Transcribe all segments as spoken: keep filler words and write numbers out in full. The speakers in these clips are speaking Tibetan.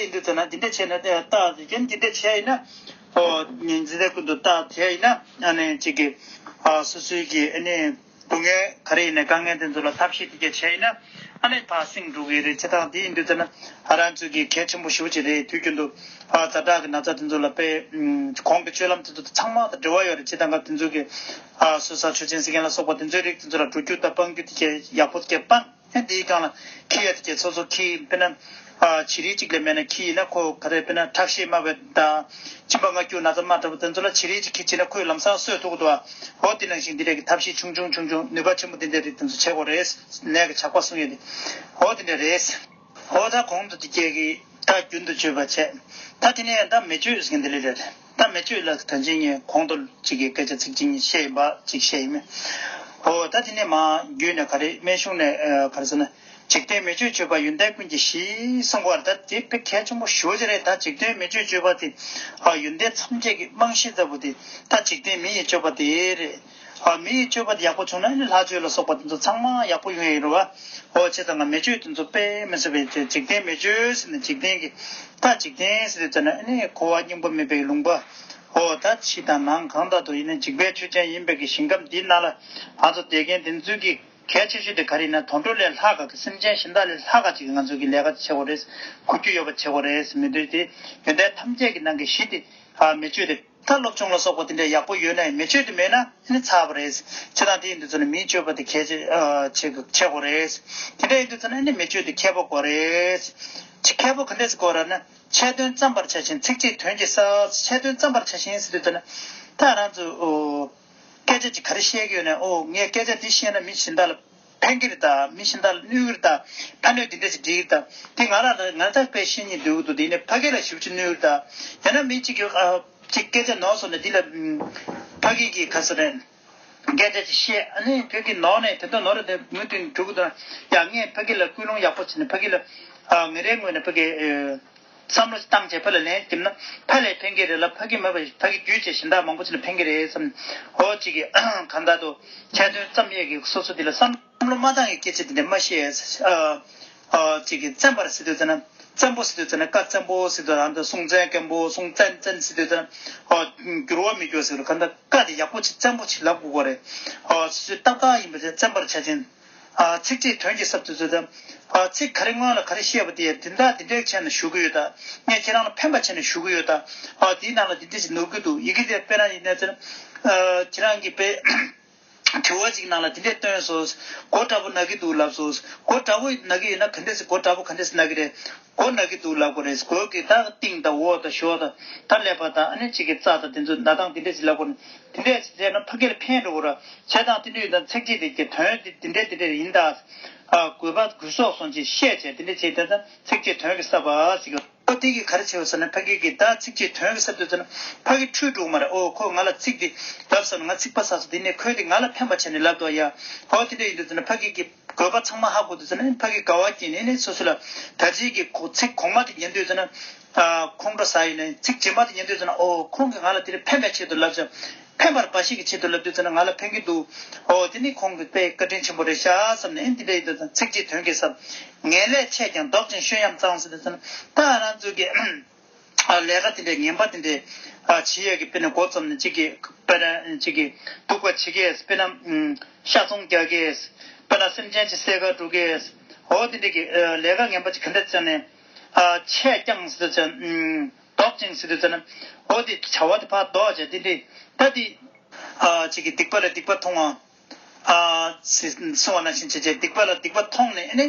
ཡིན་དུས་ཙམ་ན་འདི་འདྲ་བྱས་ན་རྟགས་རྒྱན་འདི་འདྲ་བྱས་ཡིན་ན། ཨོ་འཛིན་གྲྭ་ཀུན་ཏུ་རྟགས་དེ་ཡིན་ན་ཨ་ནི་གཅིག་གི་ཨ་སོ་སོའི་གི་ཨ་ནི་སྡུག་བསྔལ་ག་རེ་ཡིན་ན་དཀའ་ངལ་དེ་ཚོ་ལ་ཐབས་ཤེས་དེ་གས་བྱས་ཡིན་ན་ཨ་ནི་ཕར་སེང་འགྲོ་གི་རེད། བྱེད་སྟངས་དེ་ཡིན་དུས་ཙམ་ན་ཨ་རང་ཚོའི་གི་གལ་ཆེན་པོ་ཞེ་པོ་ཅིག་རེད། དུས་རྒྱུན་དུ་ཨ་ཛ་དྲག་གི་ན་ཚ་དེ་ཚོ་ལ་དཔེ་གོང་གི་སྤྱོད་ལམ་དེ་ཚོ་དང་ཚང་མ་དང་འབྲེལ་བ་ཡོད་རེད། བྱེད་སྟངས་སྐབས་དེ་ཚོ་གི་ཨ་གསོད་གསར་མཆོད་སྦྱིན་ཟེར་མཁན་ལ་སོགས་པ་དེ་ཚོའི་རིགས་དེ་ཚོ་ལ་འགྲོ་རྒྱུ་དང་སྤང་རྒྱུ་དེ་གས་ཡག་པོ་དེ་གས་སྤང་། ཨེ་དེའི་སྒང་ལ་ཁྱི་ཡ་དེ་གས་སོ་སོ་ཁྱི་དཔེར་ན་ཨ་བྱི་རིལ་གཅིག་ལས་མེད་ན་ཁྱི་ཡིན་ན་ཁོ་ག་རེ་དཔེར་ན་ཁྲག་ཤེད་དམའ་བའི་དང་གཅིན་པ་མངར་སྐྱུར་ན་ཚ་དམའ་འདྲ་པོ་དེ་ཚོ་ལ་བྱི་རིལ་གཅིག་ཁྱི་བྱིན་ན་ཁོས་ལམ་སང་གསོད་ཐུབ་ཀྱི་འདུག་ཨ། འོ་དེ་ནང་བཞིན་འདི་འདྲ་གི་ཐབས་ཤེས་ཆུང་ཆུང་ཆུང་ཆུང་ནུས་པ་ཆེན་པོ་འདི་འདྲ་རིགས་དེ་ཚོ་བྱེད་དགོས་རེད། ནད་ཀྱི་ཇག་པ་གསུང་ཡོད་དེ། འོ་དེ་འདྲ་རེད། འོ་ད་གོང་དུ་དེ་སྐད་ཀྱི་ད་རྒྱུན་དུ་བཅོས་པ་བྱས། ད་དེ་ནས་ད་མི་བཅོས་ཟེར་མཁན་འདི་ལས་རེད། ད་མི་བཅོས་ལ་ད་ཅི་ངས་གོང་དུ་གཅིག་གི་སྐད་ཆ་ཚིག་གཅིག་གཉིས་བཤད་ཡིན་པ་གཅིག་བཤད་ཡིན་མེད། འོ་ད་དེ་ནས་མ་རྒྱུད་ནས་ག་རེ་སྨན་གཞུང་ནས་ཨ་ག་རེ་ཟེར་ན། འཇིག་རྟེན་མི་བཅོས་བཅོས་པ་ཡོན་ཏན་ཀུན་གྱི་གཞི་གསུང་བར་ད་དེ་དཔེ་གལ་ཆེན་པོ་ཞེ་པོ་ཅིག་རེད། ད་འཇིག་རྟེན་མི་བཅོས་བཅོས་པ་དེ་ཨ་ཡོན་ཏན་ཐམས་ཅད་ཀྱི་རྨང་གཞི་ལྟ་བུ་དེ་ད་འཇིག་རྟེན་མི་ཡི་སྤྱོད་པ་དེ་རེད། ཨ་མི་ཡི་སྤྱོད་པ་དེ་ཡག་པོ་བྱུང་ན་ནི་ལྷ་སྤྱོད་ལ་སོགས་པ་དེ་ཚོ་ཚང་མ་ཡག་པོ་ཡོང་ཡ་ཡིན་རེད་བ། འོ་བྱས་ཙང་ང་མི་བཅོས་དེ་ཚོ་དཔེ་མི་སྲིད་པའི་ཚེ་འཇིག་རྟེན་མི་བཅོས་ཟེར་ནས་འཇིག་རྟེན་གྱི་ད་འཇིག་རྟེན་ཟེར་དུས་ཙམ་ན་ཨ་ནི་འཁོར་བ་སྙིང་པོ་མེད་པའི་ལུང་པ། འོ་ད་ཕྱི་དང་ནང་གང་དག་ཏུ་ཡིན་ན་འཇིག་པའི་ཆོས་ཅན་ཡིན་པའི་གི་ཞིང་ཁམས་འདི་ནང་ལ་ང་ཚོ་བསྡད་མཁན་དེ་ཚོའི་གི་གལ་ཆེ་ཤོས་དེ་ག་རེ་ཡིན་ན་དོན་གྲུབ་ལས་ལྷག་ག་གི་སེམས་ཅན་གཞན་དག་ལས་ལྷག་ག་ཅིག་ང་ཚོ་གི་ལས་ཀ་བྱེད་དགོས་རེད། གོ་རྒྱུ་ཡོད་པ་བྱེད་དགོས་རེད། མི་འདོད་དེ་ཡོན་ཏན་ཐམས་ཅད་ཀྱི་ནང་གི་གཞི་དེ་ཨ་མི་བཅོས་དེ། ད་སློབ་སྦྱོང་ལ་སོགས་པ་དེ་འདྲ་ཡག་པོ་ཡོད་ན་ཡང་མི་བཅོས་དེ་མེད་ན་ནི་ཚར་བ་རེད། ཁྱེད་རང་དེ་ཡིན་དུས་ཚོ་ནི་མིའི་སྤྱོད་པ་དེ་གལ་ཆེ་ཨ་ཆེ་དགོས་རེད། དེ་འདྲ་ཡིན་དུས་ཚོ་ནི་ནི་མི་བཅོས་དེ་མཁས་པོ་དགོས་རེད། ཅི་མཁས་པོ་ག་འདྲས་དགོས་ར་ན་ཁྱད་དོན་བརྩམ་པར་བྱ་ཞིང་ཚིག་གཅིག་དོན་གྱིས་གསལ། ཁྱད་དོན་བརྩམ་པར་བྱ་ཞིང་ཟེར་དུས་ཚོ་ནི་ད་རང་ཚོ་ཨོ་སྐད་ཆ་ཅིག་ག་རེ་བཤད་ཀྱི་ཡོད་ན་ཨོ་ངས་སྐད་ཆ་འདི་བཤད་ན་མི་གཞན་དག་ལ་ཕན་གྱི་རེད་ད། མི་གཞན་དག་ལ་གནོད་ཀྱི་རེད་ད། ཕན་གནོད་འདི་འདྲ་ཞིག་འགྲིག་གི་རེད་ད། དེ་ང་རང་ལ་ང་རང་དཔེ་ཤེས་ཉིན་འདོད་ཀྱི་འདུག་དེ་ནས་ཕ་གི་ལ་ཞིབ་ཅིག་གནོད་ཀྱི་རེད་ད། ཡང་ན་མི་གཅིག་གིས་ཨ་ཅིག་སྐད་ཆ་ནོར་སོང་ན་འདི་ལ་ཕ་གི་གིས་ག་ཟེར་རེད། སྐད་ཆ་ཅིག་བཤད་ཨ་ནི་ཕ་གི་ནོར་ནས་དེ་ལྟར་ནོར་རེད་དེ་མུ་མཐུད་འགྲོ་གི་འདུག་ཡང་ངས་ཕ་གི་ལ་སྐུལ་སློང་ཡག་པོ་བྱས་ནས་ཕ་གི་ལ་ཨ་ངེད་རའི་ངོས་ནས་ཕ་གི་ཨ། བསམ་བློ་བཏང་བྱས་ཕ་ལ་ལན་བརྒྱབ་ན་ཕ་ལས་ཕན་གྱི་རེད་ལ་ཕ་གི་མེད་པ་ཕ་གི་བརྒྱུད་བྱས་གཞན་དག་མང་པོ་ཅིག་ལ་ཕན་གྱི་རེད་བསམ། འོ་གཅིག་གིས་གང་ལྟར་དུ་ཁྱད་དོན་བརྩམས་ཡས་ཀྱི་སོ་སོ་འདི་ལ་བསམ་བློ་མ་བཏང་ཡས་སྐད་ཆ་འདི་འདྲ་མ་བཤད། ཨ་ཨ་གཅིག་གིས་བཙན་པར་ཟེར་དུས་ཙམ་ན་བཙན་པོ་ཟེར་དུས་ཙམ་ན་བཀའ་བཙན་པོ་ཟེར་དུས་ཨ་ད་སྲོང་བཙན་སྒམ་པོ་སྲོང་བཙན་བཙན་ཟེར་དུས་ཙམ་ན་འོ་འགྱུར་བ་མི་འགྱུར་ཟེར་གང་ལྟར་བཀའ་དེ་ཡག་པོ་ཅིག་བཙན་པོ་ཅིག་ལབ་དགོས་ཀྱི་རེད། འོ་སོ་སོའི་ཏག་ཏག་ཡིན་པ་དེ་བཙན་པར་བྱ་ཞིང་། ཨ་ཚིག་གཅིག་དོན་གྱིས་གསལ་དུ་བཟོས་ཏེ། ཨ་ཚིག་ག་རེ་སྔོན་ལ་ག་རེ་བཤད་པ་དེ་དེ་འདྲ་དེ་འདྲའི་བྱས་ནས་ཞུ་གི་ཡོད་ད། ངས་ཁྱེད་རང་ལ་ཕན་པ་བྱས་ནས་ཞུ་གི་ཡོད་ད། ཨ་དེའི་ནང་ལ་དེ་འདྲ་ཞིག་ནོར་གི་འདུག་ཡི་གེ་དེ་དཔེར་ན་ཡིན་ན་ཚེ་ཨ་ཁྱེད་རང་གིས་དཔེ་དྲི་བ་ཅིག་ནང་ལ་དེ་འདྲས་བཏོན་སོང་། མགོ་དྲག་པོ་ན་གི་འདུག་ལབ་སོང་། མགོ་དྲག་པོ་ན་གི་ཡོད་ན་ག་འདྲས་སེ་མགོ་དྲག་པོ་ག་འདྲས་སེ་ན་གི་རེད། མགོ་ན་གི་འདུག་ལབ་དགོས་རེད། མགོ་གི་ད་རྟིང་དང་འོག་དང་ཞོག་དང་ད་ཀླད་པ་དང་ཨ་ནི་གཅིག་གི་རྩ་དང་དེ་ཚོ་ན་སྟངས་དེ་འདྲས་ཞིག་ལབ་དགོས་ནི་དེ་འདྲས་ཞིག་བྱས་ན་ཕ་གི་ལ་ཕན་འགྲོ་གི་རེད། བྱས་ཙང་དེ་འདྲས་ཡིན་ཙང་ཚིག་གཅིག་དེ་གི་དོན་དེ་དེ་འདྲས་དེ་འདྲས་ཡིན་ད། ཨ་དགོས་པ་དགོས་སོགས་སོང་ཅིག་བཤད་བྱས་དེ་འདྲས་བྱས་ད་ད་ཚིག་གཅིག་དོན་གྱིས་གསལ་བ་ཟེར་གི། ཨོ་དེ་གི་ག་རེ་བྱས་ཡོད་ཟེར་ན་ཕ་གི་གི་ད་ཚིག་གཅིག་དོན་གྱིས་གསལ་དུས་ཟེར་ན་ཕ་གི་འཁྲུལ་འགྲོ་གི་མ་རེད། ཨོ་ཁོ་ང་ལ་ཚིག་འདི་ལབ་ཟེར་ན་ང་ཚིག་པ་ཟ་སོང་དེ་ནས་ཁོས་དེ་ང་ལ་ཕན་པ་བྱས་ནས་ལབ་འདུག་ཡ། ཨོ་དེ་འདྲས་ཡིན་དུས་ཟེར་ན་ཕ་གི་གི་དགོས་པ་ཚང་མ་ཧ་གོ་དུས་ཙམ་ནས་ཕ་གི་དགའ་བ་སྐྱེས་ནས་ནི་སོ་སོ་ལ་ད་ཅིག་གི་ཁོ་ཚིག་གོང་མ་དེ་ཉན་དུས་ཙམ་ན་ཨ་ཁོང་ཁྲོ་ཟ་ཡིན་ནས་ཚིག་རྗེས་མ་དེ་ཉན་དུས་ཙམ་ན་ཨོ་ཁོང་གིས་ང་ལ་དེ་རིང་ཕན་པའི་ཆེད་དུ་ལབ་ཙང་ཕན་པར་འབའ་ཞིག་གི་ཆེད་དུ་ལབ་དུས་ཙམ་ན་ང་ལ་ཕན་གྱི་འདུག་ཨོ་དེ་ནི་ཁོང་གི་དཔེ་བཀའ་དྲིན་ཆེན་པོ་རེད་ཤག་བསམ་ནས་ཨེ་འདི་འདྲ་ཡིན་དུས་ཙམ་ཚིག་རྗེས་དོན་གྱིས་གསལ། ངན་ལས་ཆེ་ཀྱང་ལྡོག་ཅིང་བཤོལ་ཡམ་གཙང་ཟེར་དུས་ཙམ་ན་ད་ང་རང་ཚོ་གི་ཨ་ལས་ཀ་དེ་འདྲའི་ངན་པ་དེ་འདྲའི་ཨ་བྱེད་ཡས་ཀྱི་དཔེར་ན་འགོ་རྩོམ་ནས་གཅིག་གི་དཔེར་ན་གཅིག་གི་སྡུག་པ་བྱེད་མཁན་དཔེར་ན་ཤ་ཚོང་རྒྱག་མཁན་དཔེར་ན་སེམས་ཅན་གྱི་བསད་ག་འགྲོ་མཁན་འོ་དེ་འདྲའི་གི་ཨ་ལས་ཀ་ངན་པ་ཅིག་ག་འདྲ་བྱས་ནས་ཨ་ཆད་ཀྱང་ཟེར་དུས་ཙམ་ལྡོག་ཅིང་ཟེར་དུས་ཙམ་ན་འོ་དེ་བྱ་བ་དེ་ཕར་ལྡོག་བྱས་དེ་འདྲའི་ད་དེ་ཨ་གཅིག་གི་སྡིག་པ་ལ་སྡིག་པ་མཐོང་བ། ཨ་གསུངས་པ་ནང་བཞིན་བྱས་བྱས་སྡིག་པ་ལ་སྡིག་པ་མཐོང་ནས་ཨ་ནི་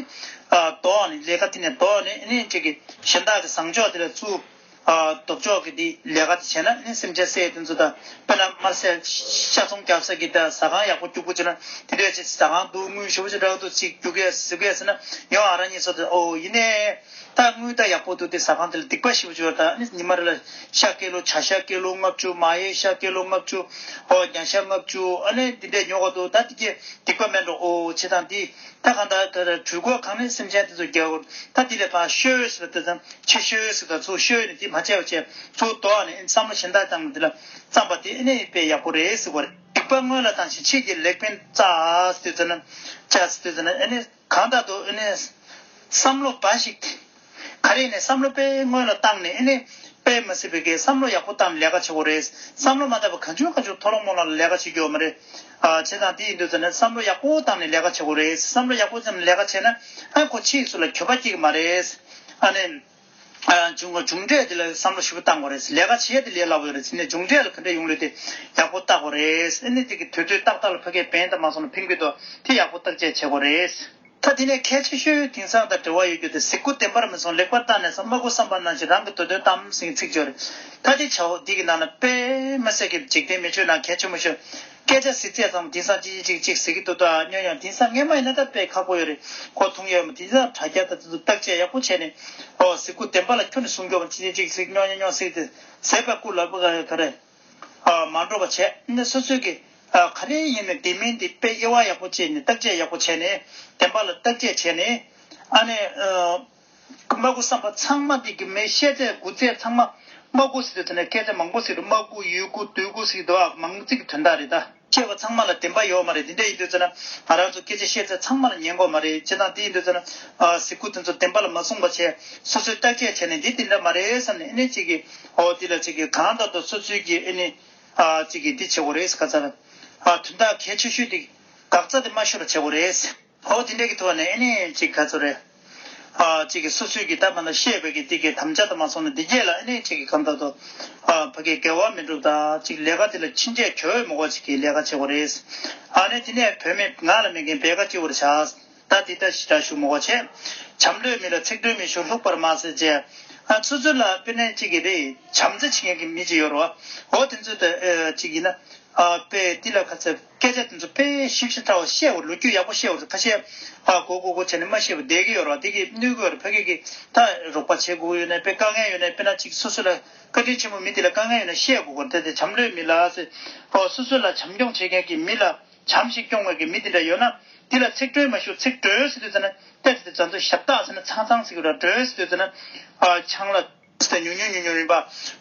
ཨ་ལྡོག་ནས་ལས་ཀ་དེ་ནས་ལྡོག་ནས་ཨ་ནི་གཅིག་གི་གཞན་དག་གི་བཟང་ཕྱོགས་དེ་ལ་བཙུགས། ཨ་ལྡོག་ཕྱོགས་ཀྱི་དེ་ལས་ཀ་དེ་བྱས་ན་ཨ་ནི་སེམས་ཅན་བསད་དེ་ཚོ་དང་དཔེར་ན་དམར་ཟས་ཤ་ཚོང་རྒྱག་ས་གི་ད་ཟ་ཁང་ཡག་པོ་སྐྱུག་པོ་བྱས་ན་དེ་འདྲས་ཅིག་ཟ་ཁང་འདུག་དངུལ་ཞེ་པོ་ཅིག་འདྲ་འདུག་ཅིག་རྒྱུག་གས་ཟུག་གས་ཟེར་ན་ཡང་ཨ་རང་གཉིས་ཚོ་དེ་ཨོ་ཡིན་ནས། ད་དངུལ་ད་ཡག་པོ་འདུག་དེ་ཟ་ཁང་དེ་ལ་སྡིག་པ་ཞེ་པོ་ཅིག་ཡོད་རེད། ད་ཨ་ནི་ཉི་མ་རེ་ལ་ཤ་ཀི་ལོ་བྱ་ཤ་ཀི་ལོ་ལྔ་བཅུ་མ་ཧེ་ཤ་ཀི་ལོ་ལྔ་བཅུ་ཨོ་རྒྱ་ཤ་ལྔ་བཅུ་ཨ་ནི་འདི་འདྲས་ཉོ་ག་འདུག་ད་དེ་གི་སྡིག་པ་མེད་འགྲོ་ཨོ་བྱེད་སྟངས་དེ་ད་གང་ལྟར་ད་ལྟ་གྲོས་འགོ་གང་ནས་སེམས་ཅན་དེ་ཚོ་རྒྱག་དགོས་ད་དེ་ལས་ཕར་བཤོལ་ཟེར་བ་དེ་ཙམ་ཕྱི་བཤོལ་ཟེར་ད་ཚུར་བཤོལ་ནས་དེ་མ་བྱས་པ་བྱས་ཚུར་ལྡོག་ནས་ཨ་ནི་བསམ་བློ་གཞན་དག་བཏང་ནས་དེ་ལ་བརྩམས་པ་དེ་ཨ་ནི་དཔེ་ཡག་པོ་རེད་ཟེར་བ་རེད། སྡིག་པ་སྔོན་ལ་བཏང་ཞིང་ཕྱིས་ཀྱི་ལེགས་ཕན་བསྩལ་ཟེར་དུས་ཙམ་ན་བྱ་ཟེར་དུས་ཙམ་ན་ཨ་ནི། གང་ལྟར་དུ་ཨ་ནི་བསམ་བློ་འབའ་ཞིག་ག་ རེད་ནས་བསམ་བློ་དཔེ་སྔོན་ལ་བཏང་ནས་ཨེ་ནས་དཔེ་མ་སྲིད་པའི་གི་བསམ་བློ་ཡག་པོ་བཏང་ནས་ལས་ཀ་བྱེད་དགོས་རེད། བསམ་བློ་མ་བཏང་བ་གང་བྱུང་གང་བྱུང་མཐོ་སློང་སྨོན་ལམ་ལ་ལས་ཀ་བྱེད་རྒྱུ་ཡོད་མ་རེད། ཨ་བྱས་ཙང་དེ་ཡིན་དུས་ཙམ་ནས་བསམ་བློ་ཡག་པོ་བཏང་ནས་ལས་ཀ་བྱེད་དགོས་རེད། བསམ་བློ་ཡག་པོ་བཏང་ནས་ལས་ཀ་བྱས་ན་ཨ་ཁོ་ཕྱིའི་སུ་ལ་འགྱོད་པ་སྐྱེ་གི་མ་རེད། ཨ་ནས། ཨ་བྱུང་བ་མཇུག་འབྲས་དེ་ལ་བསམ་བློ་ཞིབ་པོ་བཏང་དགོས་རེད། ལས་ཀ་བྱེད་དེ་ལས་སླ་བོ་རེད། ཟེར་ནས་མཇུག་འབྲས་ལ་ག་འདྲ་ཡོང་ལོས་དེ་ཡག་པོ་བལྟ་དགོས་རེད། ཨ་ནི་དེ་གི་དུས་ཚོད་ཏག་ཏག་ལ་ཕ་གིའི་བན་དང་མ་སོང་ལ་ཕིང་གི་དོ་དེ་ཡག་པོ་བརྟག་དཔྱད་བྱེད་དགོས་རེད། ད་དེ་ནས་གལ་ཆེ་ཤོས་དེང་སང་དང་འབྲེལ་བ་ཡོད་རྒྱུ་དེ་གཟིགས་སྐུ་བདེན་པར་མི་སྲུང་ལེགས་པར་བརྟགས་ནས་སོ། སྨྲ་སྒོ་བསམ་པ་ནང་བཞིན་རང་གི་འདོད་དོན་དམ་ཟེར་ཚིག་ཅིག་ཡོད་རེད། ད་དེ་བྱའོ་འདི་གི་ནང་ན་དཔེ་མི་སྲིད་ཀྱི་འཇིག་རྟེན་མི་ཆོས་ནང་གལ་ཆེན་པོ་ཤོས། སྐད་ཆ་ཟེར་ཚད་ཙམ་དེང་སང་ཅིག་ཅིག་ཅིག་ཟེར་གི་འདུག་ད་སྙམ་ཡང་དེང་སང་སྔས་མ་ཡིན་ན་ད་དཔེ་ཁག་པོ་ཡོད་རེད། ཁོ་མཐོང་ཡོད་མ་དེང་སང་དྲ་རྒྱ་ད་དེ་ཚོ་བརྟག་དཔྱད་ཡག་པོ་བྱས་ནས་ཨོ་གཟིགས་སྐུ་བདེན་པ་ལ་ཁྱོན་ནས་གསུང་རྒྱུ་བ་ཅིག་ཅིག་ཅིག་ཟེར་སྙམ་ཡང་སྙམ་ཟེར་ཏེ་ཟེར་པ་སྐུ་ལ་པ་ག་རེ་ཨ་མ་འགྲོ་བ་བྱས་ནས་སོ་སོའི་གི་ཨ་ག་རེ་ཡིན་ནའི་དེ་མིན་དེ་དཔེ་དབྱེ་བ་ཡག་པོ་བྱས་ནས་བརྟག་དཔྱད་ཡག་པོ་བྱས་ནས་བདེན་པ་ལ་བརྟག་དཔྱད་བྱས་ནས་ཨ་ནི་ཨ། སྨྲ་སྒོ་བསམ་པ་ཚང་མ་དེ་གི་མི་བཤད་ཚད་དགུ་ཚད་ཚང་མ་སྨྲ་སྒོ་ཟེར་དུས་ཙ་ན་སྐད་ཆ་མང་པོ་ཟེར་དུས་སྨྲ་སྒོ་ཡུལ་སྒོ་དུས་སྒོ་ཟེར་དུས་ཨ་མང་ཚིག་གི་དོན་དག་རེད་ད། བཤད་པ་ཚང་མ་ལ་བདེན་པ་ཡོད་མ་རེད། དེ་འདྲ་ཡིན་དུས་ཙ་ན་ང་རང་ཚོ་སྐད་ཆ་བཤད་ཚད་ཚང་མ་ལ་ཉན་དགོས་མ་རེད། བྱས་ཙང་དེ་ཡིན་དུས་ཙ་ན་ཨ་གཟིགས་སྐུ་དེ་ཚོ་བདེན་པ་ལ་མ་བཟུང་བ་བྱས་སོ་སོས་བརྟག་དཔྱད་བྱས་ནས་འདི་དེ་འདྲ་མ་རེད་བསམ་ནས་ཨ་ནི་གཅིག་གི་ཨོ་དེ་ལ་གཅིག་གི་གང་ལྟར་དུ་སོ་སོའི་གི་ཨ་ནི་ཨ་གཅིག་གི་འདི་བྱེད་དགོས་རེད་ག་ཚ་ལ་ཨ་དོན་དག་གལ་ཆེ་ཤོས་དེ་དགག་རྩ་དེ་མ་ཤོར་བ་བྱེད་དགོས་རེད། ཨོ་དེ་འདྲས་ཀྱི་ཐོག་ནས་ཨེ་ནས་ཅིག་ག་ཚོད་རེད། ཨ་ཅིག་གི་སོ་སོའི་གི་ད་མ་ན་བཤད་པའི་གི་དེ་གི་དམ་བཅའ་དང་མ་སོང་ན་འདི་གས་ལ་ཨེ་ནས་ཅིག་གི་གང་ལྟར་དུ་ཨ་ཕ་གི་འགལ་བ་མི་འགྲུབ་ད་ཅིག་ལས་ཀ་དེ་ལ་ཕྱིན་ཆད་གྱོད་མི་དགོས་ཅིག་གི་ལས་ཀ་བྱེད་དགོས་རེད། ཨ་ནས་དེ་ནས་བུད་མེད་ང་ལ་མེད་མཁན་འབད་ཀ་ཅི་བོར་བྱ། ད་དེ་ལྟ་ཞིག་འདྲ་ཞུ་མི་དགོས་བྱས། བྱམས་བློའི་མི་ལ་ཚིག་གྲོས་མི་ཞུ་ལྷུག་པར་སྨྲ་ཟེར་བྱས། ཨ་ཚོད་ཚོད་ལ་དཔེར་ན་ཅིག་གི་རེད་བྱམས་བརྩེ་བྱེད་མཁན་གི་མི་ཅིག་ཡོད་རེད་བ། འོ་དེ་ཚོད་ད་ཅིག་ཡིན་ན། ཨ་དཔེ་འདི་ལ་ཁ་ཚ་སྐད་ཆ་དེ་ཚོ་དཔེ་ཞིབ་ཞིབ་ཕྲ་བ་བཤད་འོ་ལོ་རྒྱུས་ཡག་པོ་བཤད་འོ་ཁ་ཤས་ཨ་གོ་གོ་གོ་བྱས་ནས་མ་བཤད་པ་བསྡད་ཀྱི་ཡོད་རེད་བ། དེ་གི་གནོད་ཀྱི་ཡོད་རེད། ཕ་གི་གི་ད་རོགས་པ་བྱེད་དགོས་ཡོད་ན་དཔེ་དཀའ་ངལ་ཡོད་ན་དཔེར་ན་ཅིག་སོ་སོ་ལ་བཀའ་དྲིན་ཆེན་པོ་མི་དེ་ལ་དཀའ་ངལ་ཡོད་ན་བཤད་དགོས་གོ་དེ་དེ་བྱམས་བློའི་མི་ལ་ཟེར། ཨོ་སོ་སོ་ལ་བྱམས་སྐྱོང་བྱེད་མཁན་གི་མི་ལ་བྱམས་ཤིང་སྐྱོང་བའི་གི་མི་དེ་འདྲ་ཡོད་ན་དེ་ལ་ཚིག་གྲོས་མ་ཞུ་ཚིག་གྲོས་ཟེར་དུས་ཙ་ན་ཏེ་ཏེ་ཏེ་ཙ་ཚོ་ཞབས་སྟག་ཟེར་ན་ཚང་ཚང་ཟེར་གི་ར་གྲོས་ཟེར་དུས་ཙ་ན་ཨ་ཆང་ལ། ཟེར་ཉུང་ཉུང་ཉུང་ཉུང་ཡིན་པ།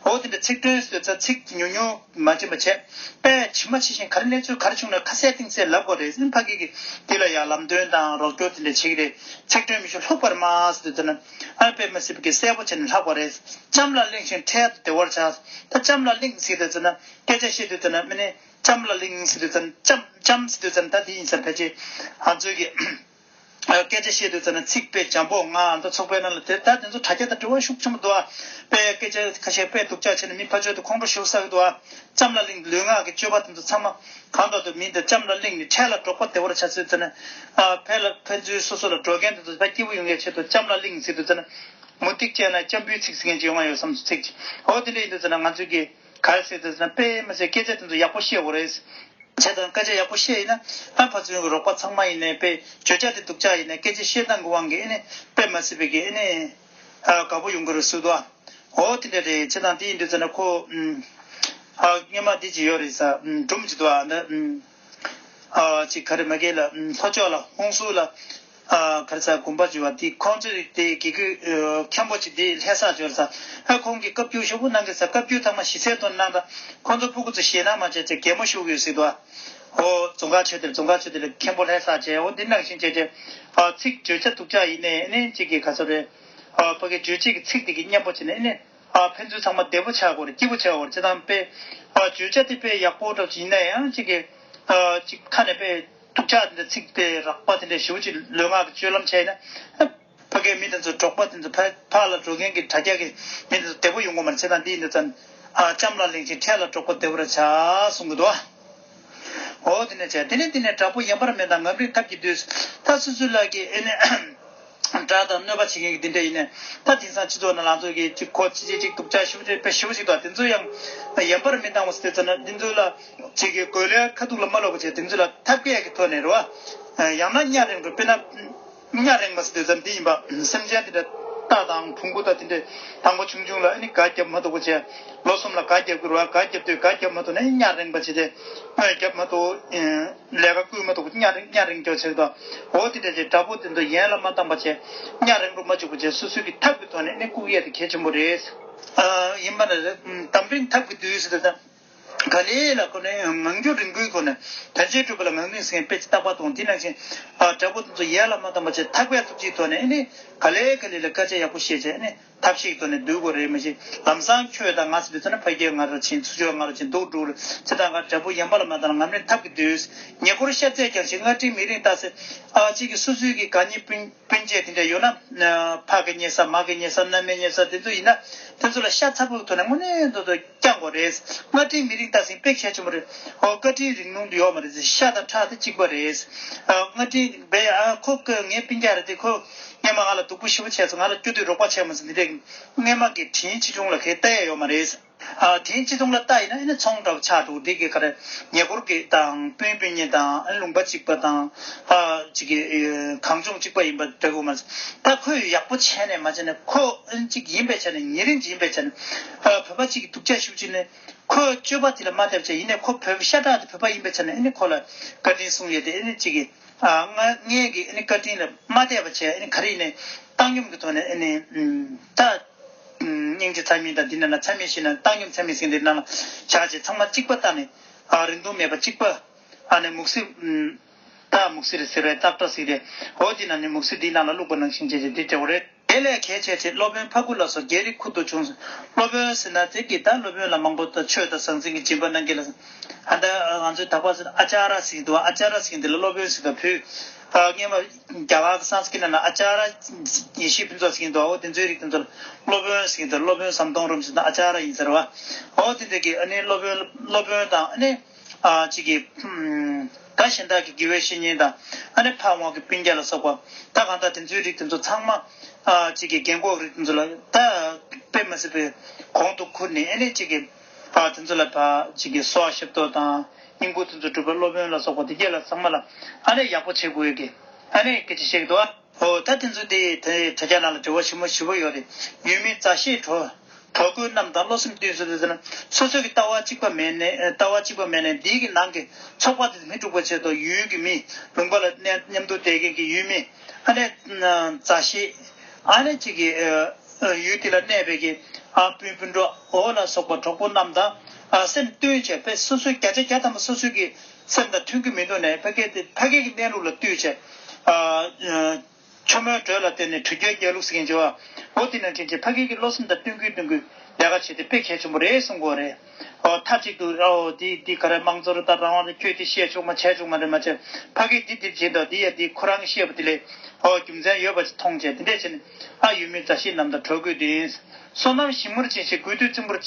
འོ་དེ་འདྲ་ཚིག་གྲོས་ཟེར་ཚ་ཚིག་ཉུང་ཉུང་མ་བྱེད་པ་བྱས། དཔེ་ཇི་མ་ཇི་བཞིན་ག་རེ་གནས་ཚུལ་ག་རེ་བྱུང་ན་ཁ་གསལ་གཏིང་གསལ་ལབ་དགོས་རེད། ཕ་གི་གི་དེ་ལ་ཡང་ལམ་སྟོན་དང་རོགས་སྐྱོར་དེ་འདྲ་བྱེད་ཀྱི་རེད། ཚིག་གྲོས་མི་ཞུ་ལྷུག་པར་སྨྲ་ཟེར་དུས་ཙ་ན། ཨ་དཔེ་མ་སྲིད་པ་གི་གསལ་པོ་བྱས་ནས་ལྷག་པ་རེད། ལྕམ་ལ་གླེང་ཞིང་འཕྲལ་དུ་བདེ་བར་བྱ། ད་ལྕམ་ལ་གླེང་ཟེར་དུས་ཙ་ན་སྐད་ཆ་བཤད་དུས་ཙ་ན་མི་ནི་ལྕམ་ལ་གླེང་ཟེར་དུས་ཙ་ན་ལྕམ་ལྕམ་ཟེར་དུས་ཙ་ན་ད་དེ་ཡིན་ས་ཕལ་ཆེར་ང་ཚོའི་གི་སྐད་ཆ་བཤད་དུས་ཙམ་ན་ཚིག་དཔེ་འཇམ་པོ་ང་ཨ་མདོ་ཚོགས་པའི་ནང་ལ་དེ་ད་དེ་ཚོ་དྲ་རྒྱ་དང་འབྲེལ་བ་ཤུགས་ཆེན་པོ་འདུག་ཨ། དཔེ་སྐད་ཆ་ཁ་ཤས་དཔེ་སྡུག་ཅག་བྱས་ནས་མི་ཕར་ཕྱོགས་དུ་ཁོང་ཁྲོ་ཞེ་པོ་ཟ་གི་འདུག་ཨ། ལྕམ་ལ་གླེང་ལུས་ངག་གི་སྤྱོད་པ་དེ་ཚོ་ཚང་མ་གང་ལྟར་དུ་མི་འདི་ལྕམ་ལ་གླེང་ནས་འཕྲལ་ལ་འགྲོགས་པ་བདེ་བར་བྱ་ཚུལ་ཙམ་ན། ཨ་ཕལ་ལ་ཕན་ཚུན་སོ་སོ་ལ་འགྲོ་མཁན་དེ་ཚོ་ཕར་སྐྱིད་པོ་ཡོང་ཡས་ཆེད་དུ་ལྕམ་ལ་གླེང་ཟེར་དུས་ཙམ་ན། མུ་ཏིག་ཅན་ན་ལྕམ་བུའི་ཚིག་ཟེར་མཁན་ཅིག་ཡོང་བ་ཡོད་བསམ་ཚིག་ཅིག་འོ་དེ་འདྲ་ཡིན་དུས་ཙམ་ན་ང་ཚོས་ཀྱི་ག་རེ་ཟེར་དུས་ཙམ་ན་དཔེ་མི་སྲིད་སྐད་ཆ་དེ་ཚོ་ཡག་པོ་བཤད་དགོས་རེད། བྱས་ཙང་སྐད་ཆ་ཡག་པོ་བཤད་ཡིན་ན་ཨ་ཕར་ཚུར་གྱི་རོགས་པ་ཚང་མ་ཡིན་ནའི་དཔེ་བརྗོད་བྱ་དེ་སྡུག་ཅག་ཡིན་ནའི་སྐད་ཆ་བཤད་སྟངས་ཀྱི་དབང་གིས་ཨེ་ནི་དཔེ་མ་སྲིད་པའི་གི་ཨེ་ནི་ཨ་དགའ་པོ་ཡོང་གི་རེད་ཟེར་འདུག་ཨ། འོ་དེ་འདྲ་རེད། བྱས་ཙང་དེ་ཡིན་དུས་ཙམ་ན་ཁོ་ཨུམ་ཨ་སྔོན་མ་དེ་ཅིག་ཡོད་རེད་ས་ཨུམ་སྒྲུང་ཅིག་འདུག་ཨ་འདི་ཨུམ་ཨ་ཅིག་ག་རེ་མ་གས་ལ་ཨུམ་ལྷོ་ཕྱོགས་ལ་ཧོང་སུ་ལ། ཨ་ག་རེ་ཟ་དགོན་པ་བཅུ་བ་དེ་ཁོང་ཚོས་དེ་དགེ་བསྐོས་ཨ་མཁན་པོ་ཅིག་དེ་ལྷ་ས་འབྱོར་ས། ཨ་ཁོང་གིས་བཀའ་བཀྱོན་ཞེ་པོ་གནང་གི་ས། བཀའ་བཀྱོན་ཚང་མ་ཞི་བསྲེལ་དུ་གནང་དང་ཁོང་ཚོ་ཕྲུ་གུ་ཚོ་ཞེད་སྣང་མ་བྱེད་ཅེས་གད་མོ་ཤོར་གི་ཡོད་ཟེར་འདུག་ཨོ་རྫོང་ཁག་ཆོས་སྡེ་རྫོང་ཁག་ཆོས་སྡེ་ལ་མཁན་པོ་ལྷ་ས་བྱས་འོ་འདི་གནང་བཞིན་བྱས་ཏེ། ཨ་ཚིག་བརྗོད་བྱ་སྡུག་ཅག་ཡིན་ནའི་ནི་གཅིག་གིས་ག་ཚོད་རེད། ཨ་ཕ་གི་བརྗོད་བྱེད་ཀྱི་ཚིག་དེ་གི་སྙན་པོ་བྱས་ནས་ནི། ཨ་ཕན་ཚུན་ཚང་མ་བདེ་པོ་ཆགས་དགོས་རེད། སྐྱིད་པོ་ཆགས་དགོས་རེད། བྱས་ཙང་དཔེ་ཨ་བརྗོད་བྱ་དེ་དཔེ་ཡག་པོ་འདྲ་ཅིག་ཡིན་ན་ཡང་གཅིག་གི་ཨ་གཅིག་ཁ་ནས་དཔེ་སྡུག་ཅག་དེ་འདྲ་ཚིག་དཔེ་རགས་པ་དེ་འདྲ་ཞེ་པོ་ཅིག་ལུས་ངག་གི་སྤྱོད་ལམ་བྱས་ན་ཨ་ཕ་གའི་མི་དེ་ཚོ་འབྲོག་པ་དེ་ཚོ་ཕ་ཕར་ལ་འགྲོ་མཁན་གྱི་དྲ་རྒྱ་གི་མི་དེ་ཚོ་བདེ་པོ་ཡོང་གི་མ་རེད། བྱས་ཙང་འདི་ཡིན་དུས་ཙང་ཨ་ལྕམ་ལ་གླེང་ཞིང་འཕྲལ་ལ་འགྲོགས་པ་བདེ་པོ་རེད་བྱ་གསུང་གི་འདུག་ཨ། འོ་དེ་ནས་བྱས་དེ་ནས་དེ་ནས་དྲག་པོ་ཡན་པར་མེད་དང་ངམ་རིང་ཐབས་ཀྱིས་བསྡུས། ད་སོ་སོའི་ལག་གི་ཨེ་ནས། དགྲ་དང་གནོད་པ་བྱེད་མཁན་གྱི་འདི་འདྲ་ཡིན་ནས་ད་དེང་སང་སྤྱི་ཚོགས་ནང་ལང་ཚོ་གི་གཅིག་ཁོ་གཅིག་གཅིག་གཅིག་སྡུག་ཅག་ཞེ་པོ་ཅིག་དཔེ་ཞེ་པོ་ཅིག་འདུག་དེ་ཚོ་ཡང་ཡན་པར་མི་འདང་བ་ཟེར་ཙམ་ན་འདི་ཚོ་ལ་གཅིག་གི་དགོས་ལས་ཁ་ཐུག་ལ་མ་ལོག་པ་བྱས་དེ་ཚོ་ལ་ཐབས་མཁས་ཀྱི་ཐོག་ནས་རེད་བ། ཡང་ན་གཉའ་རེངས་འགྲོ་དཔེར་ན་གཉའ་རེངས་པ་ཟེར་དུས་ཙམ་འདི་ཡིན་པ་སེམས་ཅན་དེ་འདྲ་རྟ་དང་བོང་བུ་དང་དེ་འདྲ་དང་པོ་ཆུང་ཆུང་ལ་ཨ་ནི་ག་རྒྱབ་མ་ཐུབ་པ་བྱས་ལོ་གསུམ་ལ་ག་རྒྱབ་ཀྱི་རེད་བ། ག་རྒྱབ་དུས་ག་རྒྱབ་མ་ཐུབ་ན་གཉའ་རེངས་པ་བྱས་ཏེ་དངོས་རྒྱབ་མ་ཐུབ། ལས་ཀ་བསྐུལ་མ་ཐུབ་གཉའ་རེངས་གཉའ་རེངས་རྒྱག་ཆེད་དུ། འོ་དེ་འདྲ་བྱས་དྲག་པོ་དེ་ཚོ་ཡན་ལ་མ་བཏང་པ་བྱས་གཉའ་རེངས་རུ་མ་བཅུག་པ་བྱས་སོ་སོའི་གི་ཐབས་ཀྱི་ཐོག་ནས་ནི་བཀུག་ཡས་དེ་གལ་ཆེན་པོ་རེད། ཨ་ཡིན་པ་ན་རེད། དམ་རིང་ཐབས་ཀྱིས་བསྡུས་ཟེར་དུས་ད་ ག་ལེ་ལ་ཁོ་ནས་ངང་རྒྱུད་རིང་པོའི་སྒོ་ནས་དོན་ཆེན་གྲུབ་པ་ལ་ངང་ནས་སེམས་དཔེ་ཅིག་རྟག་པར་གཏོང་། འདི་ནང་བཞིན་དྲག་པོ་དེ་ཚོ་ཡལ་ལ་མ་བཏང་བ་བྱས་ཐག་པས་ཐུགས་རྗེའི་ཐོག་ནས་ཨེ་ནི་ག་ལེ་ག་ལེ་ལ་སྐད་ཆ་ཡག་པོ་བཤད་བྱས་ཨེ་ནི་ཐབས་ཤེས་ཐོག་ནས་སྡོད་དགོས་རེད། མ་གཞི་ལམ་སང་ཁྱོད་དང་ང་ཟེར་དུས་ཚོད་ན་ཕ་རྒྱལ་ང་རུ་ཕྱིན། ཚུར་ཕྱོགས་ང་རུ་ཕྱིན། སྡུག་འགྲོ་རེད། ཚེ་དང་ང་དྲག་པོ་ཡན་པ་ལ་མ་བཏང་ལ་ངམ་རིང་ཐབས་ཀྱིས་སྡོད། ཉེ་འཁོར་ཤ་ཚད་ཀྱང་ཞིག་སྔ་དྲིན་མི་རིང་ལྟ་ཟེར། ཨ་གཅིག་གིས་སོ་སོའི་གི་དགའ་ཉེ་སྤུན་སྤུན་མཆེད་དེ་འདྲ་ཡོད་ན། ཕ་གི་ཉེ་ས་མ་གི་ཉེ་ས་མནའ་མའི་ཉེ་ས་དེ་ཚོ་ཡིན་ན་དེ་ཚོ་ལ་ཤ་ཚ་པོའི་ཐོག་ནས་དངོས་གནས་མདོ་དོ་བསྐྱང་དགོས་རེད། སྔ་དྲིན་མི་རིང་ལྟ་ཟེར་དཔེ་གལ་ཆེན་པོ་རེད། ཨོ་བཀའ་དྲིན་རིང་ནོ་དེ་ཡོད་མ་རེད་ཟེར། ཤ་དང་ཁྲག་དེ་གཅིག་པ་རེད། ཨ་སྔ་དྲིན་བས་ཨ་ཁོ་ཀ་ངའི་སྤུན་ཀྱག་རེད་དེ། ཁོ་སྔོན་མ་ང་ལ་སྡུག་པོ་ཞེ་པོ་བྱས་སོང་། ང་ལ་སྐྱོ་དུས་རོགས་པ་བྱས་མ་སོང་། འདི་འདྲས་སྔོན་མ་གི་དྲིན་ཆེ་ཆུང་ལ་གའི་ལྟ་ཡ་ཡོད་མ་རེད། ཨ་དེ་སྤྱི་ཚོགས་ལ་ལྟ་ཡིན་ན་ཨ་ནི་ཚོང་འདྲ་བོ་ཆགས་འགྲོ། འདི་གི་ག་རེ་ཉེ་འཁོར་གྱི་དང་སྤུན་སྤུན་ཉེ་དང་ཨ་ནི་ལུང་པ་གཅིག་པ་དང་ཨ་གཅིག་གི་ཨེ་གངས་ལྗོངས་གཅིག་པ་ཡིན་པ་འདྲ་གོ་མ་ཟད། ད་ཁོས་ཡག་པོ་བྱས་ནས་མ་བྱས་ནས་ཁོ་ཨ་ནི་གཅིག་ཡིན་པའི་ཆ་ནས་ཉེ་རིང་གཅིག་ཡིན་པའི་ཆ་ནས་ཨ་བོད་པ་གཅིག་གི་སྡུག་ཅག་ཤུགས་ཆེ་ནས་ཁོས་སྤྱོད་པ་དེ་ལ་མ་བལྟས་པ་བྱས། ཡིན་ནས་ཁོ་བོད་པ་ཤ་ཁྲག་དེ་བོད་པ་ཡིན་པའི་ཆ་ནས་ཨ་ནི་ཁོ་ལ་བཀའ་དྲིན་གསུངས་ཡོད་དེ། ཨ་ནི་གཅིག་གི་ཨ་ང་ངས་ཀྱི་ཨ་ནི་བཀའ་དྲིན་ལ་མ་བལྟས་པ་བྱས། ཨ་ནི་ག་རེ་ཡིན་ནའི་བཏང་སྙོམས་ཀྱི་ཐོག་ནས་ཨ་ནི་ད་སྙིང་རྗེ་ཚད་མེད་དང་འདི་ནང་ན་ཚད་མེད་ཞེ་ན་བཏང་སྙོམས་ཚད་མེད་ཟེར་འདི་ནང་ལ་བཞག་བྱས་ཚང་མ་གཅིག་པ་བཏང་ནས་ཨ་རིན་ཐུང་མེད་པ་གཅིག་པ། ཨ་ནི་མུག་སི་ད་མུག་སི་རེད་ཟེར་རེད། སྟག་སྒྲ་ཟེར་རེད། འོ་འདི་ནང་ནས་མུག་སི་འདི་ནང་ལ་བླུགས་པ་ནང་བཞིན་བྱས་བྱས་འདི་སྤྲད་དགོས་རེད། དེ་ལས་གལ་ཆེ་ཆེ་སློབ་དཔོན་ཕ་ཁུ་ལ་སོགས་རྒྱལ་རིགས་ཁུར་དུ་བྱུང་། སློབ་དཔོན་ཟེར་ན་དེ་གི་ད་སློབ་དཔོན་ལ་མང་པོ་ད་ཆོས་དང་ཟང་ཟིང་གི་སྦྱིན་པ་གནང་མཁན་ལ། ཨ་ད་ང་ཚོའི་དག་པ་ཟེར་ཨ་ཅཱ་ར་ཟེར་གྱི་འདུག་ཨ་ཅཱ་ར་ཟེར་གྱི་འདི་ལ་སློབ་དཔོན་ཟེར་ག་བུ། ཨ་སྔོན་མ་རྒྱ་གར་གྱི་སཾ་སྐྲྀ་ཏ་ནང་ཨ་ཅཱ་ར་ཡེ་ཤེས་ཕུན་ཚོགས་ཟེར་གྱི་འདུག་འོ་དེ་ཚོའི་རིགས་དེ་ཚོ་ལ་སློབ་དཔོན་ཟེར་གྱི་འདུག་སློབ་དཔོན་ཟམ་གདོང་རིན་པོ་ཆེ་དང་ཨ་ཅཱ་ར་ཡིན་ཟེར་བ། འོ་དེ་འདྲ་གི་ཨ་ནི་སློབ་དཔོན་སློབ་དཔོན་དང་ཨ་ནི་ཨ་གཅིག་གི་ད་གཞན་དག་གི་དགེ་བའི་བཤེས་གཉེན་དང་ཨ་ནི་ཕ་དབང་གི་སྤུན་ཀྱག་ལ་སོགས་པ། ད་གང་ལྟར་དེ་ཚོའི་རིགས་དེ་ཚོ་ཚང་མ་ཨ་གཅིག་གི་རྒན་གོག་རིགས་དེ་ཚོ་ལ་ད་དཔེ་མ་སྲིད་པའི་གོང་དུ་ཁུར་ནས་ཨ་ནི་གཅིག་གི་ཨ་དེ་ཚོ་ལ་ཕ་གཅིག་གི་གསོལ་བ་ཞབས་ཏོག་དང་སྙིང་པོ་དེ་ཚོ་སྒྲུབ་པའི་སློབ་དཔོན་ལ་སོགས་པ་དེ་གས་ལ་ཚང་མ་ལ་ཨ་ནི་ཡག་པོ་བྱེད་དགོས་ཡོད་གི་ཨ་ནི་སྐད་ཆ་བཤད་ཀྱི་འདུག་ཨ། ཨོ་ད་དེ་ཚོ་དེ་དེ་དྲ་རྒྱ་ནང་ལ་འབྲེལ་བ་ཞིབ་མོ་ཞིབ་པོ་ཡོད་རེད། ཡུལ་མི་མཛའ་བཤེས་གྲོགས་གྲོགས་མགོན་རྣམས་དང་བློ་སེམས་བསྟུན་ཟེར་དུས་ཙམ་ན་སོ་སོ་གི་ལྟ་བ་གཅིག་པ་མེད་ནས་ལྟ་བ་གཅིག་པ་མེད་ནས་འདིའི་གི་ནང་གི་ཚོགས་པ་དེ་མི་འཁྲུག་པ་ཆེད་དུ་ཡུལ་གྱི་མི་ལུང་པ་ལ་གནས་མཉམ་དུ་བསྡད་མཁན་གྱི་ཡུལ་མི་ཨ་ནི་མཛའ་བཤེས་ཨ་ནི་གཅིག་གི་ཡུལ་དེ་ལ་གནས་པའི་གི་ཨ་སྤུན་སྤུན་གྲོགས་འོ་ལ་སོགས་པ་གྲོགས་པོ་རྣམས་དང་ཨ་སེམས་བསྟུན་བྱས་པས་སོ་སོའི་བརྒྱ་ཆ་བརྒྱ་ཐམ་པ་སོ་སོའི་གི་སེམས་དང་མཐུན་གྱི་མི་འདུག་ནས་ཕ་གི་དེ་ཕ་གི་གི་གནས་ལུགས་ལ་ལྟོས་བྱས་ཨ། ཆོ་མོའི་འགྲོས་ལ་བརྟེན་ནས་གྲུ་རྒྱལ་རྒྱལ་ལུགས་ཟེར་མཁན་བྱེད་པ། འོ་དེ་ནང་བཞིན་གྱི་ཕ་གི་གི་བློ་སེམས་དང་བསྟུན་དགོས་བསྟུན་དགོས་ལས་ཀ་བྱེད་དེ་དཔེ་གལ་ཆེན་པོ་རེད་གསུང་གི་ཡོད་རེད། འོ་མཐའ་གཅིག་ཏུ་འོ་དེ་དེ་ག་རེ་དམངས་གཙོ་རེད་ད་རང་དབང་རེད་ཁྱོད་དེ་བཤད་ཆོག་མ་བྱས་ཆོག་མ་རེད་མ་བྱས་ཕ་གི་འདི་འདིར་བྱེད་འདུག་འདི་ཡ་འདི་ཁོ་རང་གི་བཤད་པ་དེ་ལས་འོ་རྒྱུ་མཚན་ཡོད་པ་ཅིག་མཐོང་བྱས་དེ་འདྲས་བྱས་ནས་ཨ་ཡུལ་མི་མཛའ་བཤེས་རྣམས་དང་གྲོགས་མགོན་དེ་ཡིན། བསོད་ནམས་ཞིབ་མོར་བྱས་ཤིང་དགོས་འདོད་བཙུན་པོར།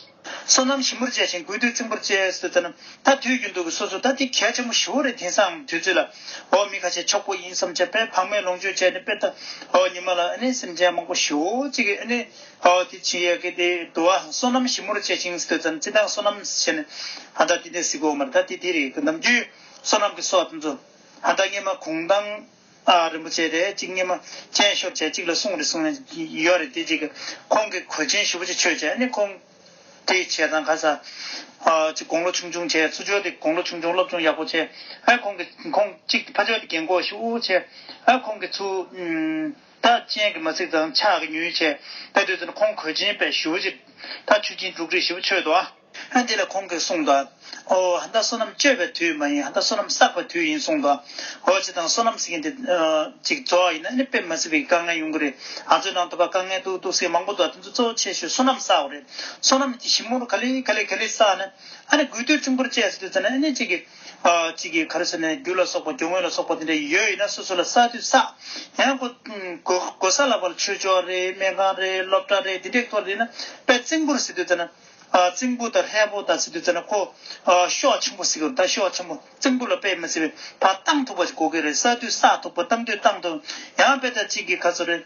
བསོད་ནམས་ཞིབ་མོར་བྱས་ཤིང་དགོས་འདོད་བཙུན་པོར་བྱས་ཟེར་ད་ན་ད་དུས་རྒྱུན་དུ་གི་སོ་སོ་ད་དེ་གལ་ཆེན་པོ་ཞེ་པོ་རེད། དེང་སང་དུས་ཚོད་ལ་འོ་མི་ཁ་ཤས་ཕྱུག་པོ་ཡིན་བསམ་བྱས་དཔེ་བག་མེད་ལོངས་སྤྱོད་བྱས་ནས་དཔེ་ད་འོ་ཉི་མ་ལ་ཨ་ནི་སེམས་ཅན་མང་པོ་ཞེ་པོ་ཅིག་གི་ཨ་ནི་འོ་དེ་བྱེད་ཡས་གི་དེ་འདུག་བ། བསོད་ནམས་ཞིབ་མོར་བྱས་ཤིང་ཟེར་དུས་ཙམ་སྤྱིར་བཏང་བསོད་ནམས་བྱས་ནས་ཨ་ད་དེ་འདྲས་ཟེར་གོ་མ་རེད། ད་དེ་དེ་རེད། ནམ་རྒྱུན་བསོད་ནམས་ཀྱི་སོགས་དེ་ཚོ་ཨ་ད་སྔས་མ་གུང་ཐང་ཨ་རིན་པོ་ཆེ་རེད། གཅིག་སྔས་མ་སྤྱན་ཤོར་བྱས་གཅིག་ལ་གསུང་རེ་གསུང་ཡོད་རེད། དེ་གཅིག་གི་ཁོང་གི་གོས་ཆེན་ཞེ་པོ་ཅིག་མཆོད་བྱས་ཨ་ནི་ཁོང་དེ་བྱས་ཙང་ཁ་ས་ཨ་གཅིག་དགུང་ལོ་ཆུང་ཆུང་བྱས་ཚུར་ཕྱོགས་དེ་དགུང་ལོ་ཆུང་ཆུང་སློབ་སྦྱོང་ཡག་པོ་བྱས་ཨ་ཁོང་གི་ཁོང་གཅིག་ཕར་ཕྱོགས་དེ་རྒན་གོག་ཞེ་པོ་བྱས་ཨ་ཁོང་གི་ཚུར་ཨུམ་ད་སྤྱན་གྱི་མ་ཚིག་ཙང་ཕྱག་གི་ཉུལ་བྱས་ད་དུས་ཚོད་ཁོང་གོས་ཆེན་དཔེ་ཞེ་པོ་ཅིག་ད་ཆུ་ཆེན་འབྲུག་རིས་ཞེ་པོ་མཆོད་འདུག་ཨ། ཨ་འདི་ལ་ཁོང་གིས་གསུངས་དང་། ཨོ་ཧ་ད་བསོད་ནམས་བཅོས་པའི་དུས་མ་ཡིན། ཧ་ད་བསོད་ནམས་བསགས་པའི་དུས་ཡིན་གསུངས་དང་། ཨོ་ཅི་དང་བསོད་ནམས་ཟེར་མཁན་དེ་ཅིག་རྫོགས་ཡིན་ན་ནི་དཔེ་མ་སྲིད་པའི་དཀའ་ངལ་ཡོང་གི་རེད། ང་ཚོའི་ནང་དུ་བ་དཀའ་ངལ་འདུག་འདུག་ཟེར་མང་པོ་འདུག་དེ་ཚོ་གཙོ་བོ་ཆེ་ཤོས་བསོད་ནམས་བསགས་པ་རེད། བསོད་ནམས་དེ་ཞིབ་མོར་ག་ལེ་ག་ལེ་ག་ལེ་བསགས་ན་ཨ་ནི་དགོས་འདོད་བཙུན་པོར་བཅས་ཟེར་དུས་ཙམ་ན་ཨ་ནི་ཅིག་གི་ཨ་ཅིག་གི་ག་རེ་ཟེར་ན་རྒྱུ་ལ་སོགས་པ་རྒྱུ་དངོས་ལ་སོགས་པ་དེ་འདྲ་ཡོད་ཡིན་ན་སོ་སོ་ལ་བསགས་དུས་བསགས། ཡང་གོ་གོ་གོ་ས་ལ་བར་ཆོས་ཕྱོགས་རེད། སྨན་ཁང་རེད། སློབ་གྲྭ་རེད། དེ་འདྲའི་ཐོག་ལ་ཡིན་ན་དཔེ་བཙུན་པོར་ཟེར་དུས་ཙམ་ན། ཨ་བཙུན་པོ་དང་ལྷའི་བུ་དང་ཟེར་དུས་ཙམ་ན་ཁོ་ཨ་ཤོག་ཆེན་པོ་ཟེར་གི་རེད། ད་ཤོག་ཆེན་པོ་བཙུན་པོ་ལ་དཔེ་མི་སྲིད་པའི་བར་བཏང་ཐུབ་པ་ཞིག་དགོས་ཀྱི་རེད། ས་དུས་ས་ཐུབ་པ་བཏང་དུས་བཏང་ཐུབ། ཡང་དཔེ་ད་གཅིག་གི་ཁ་སོ་རེད།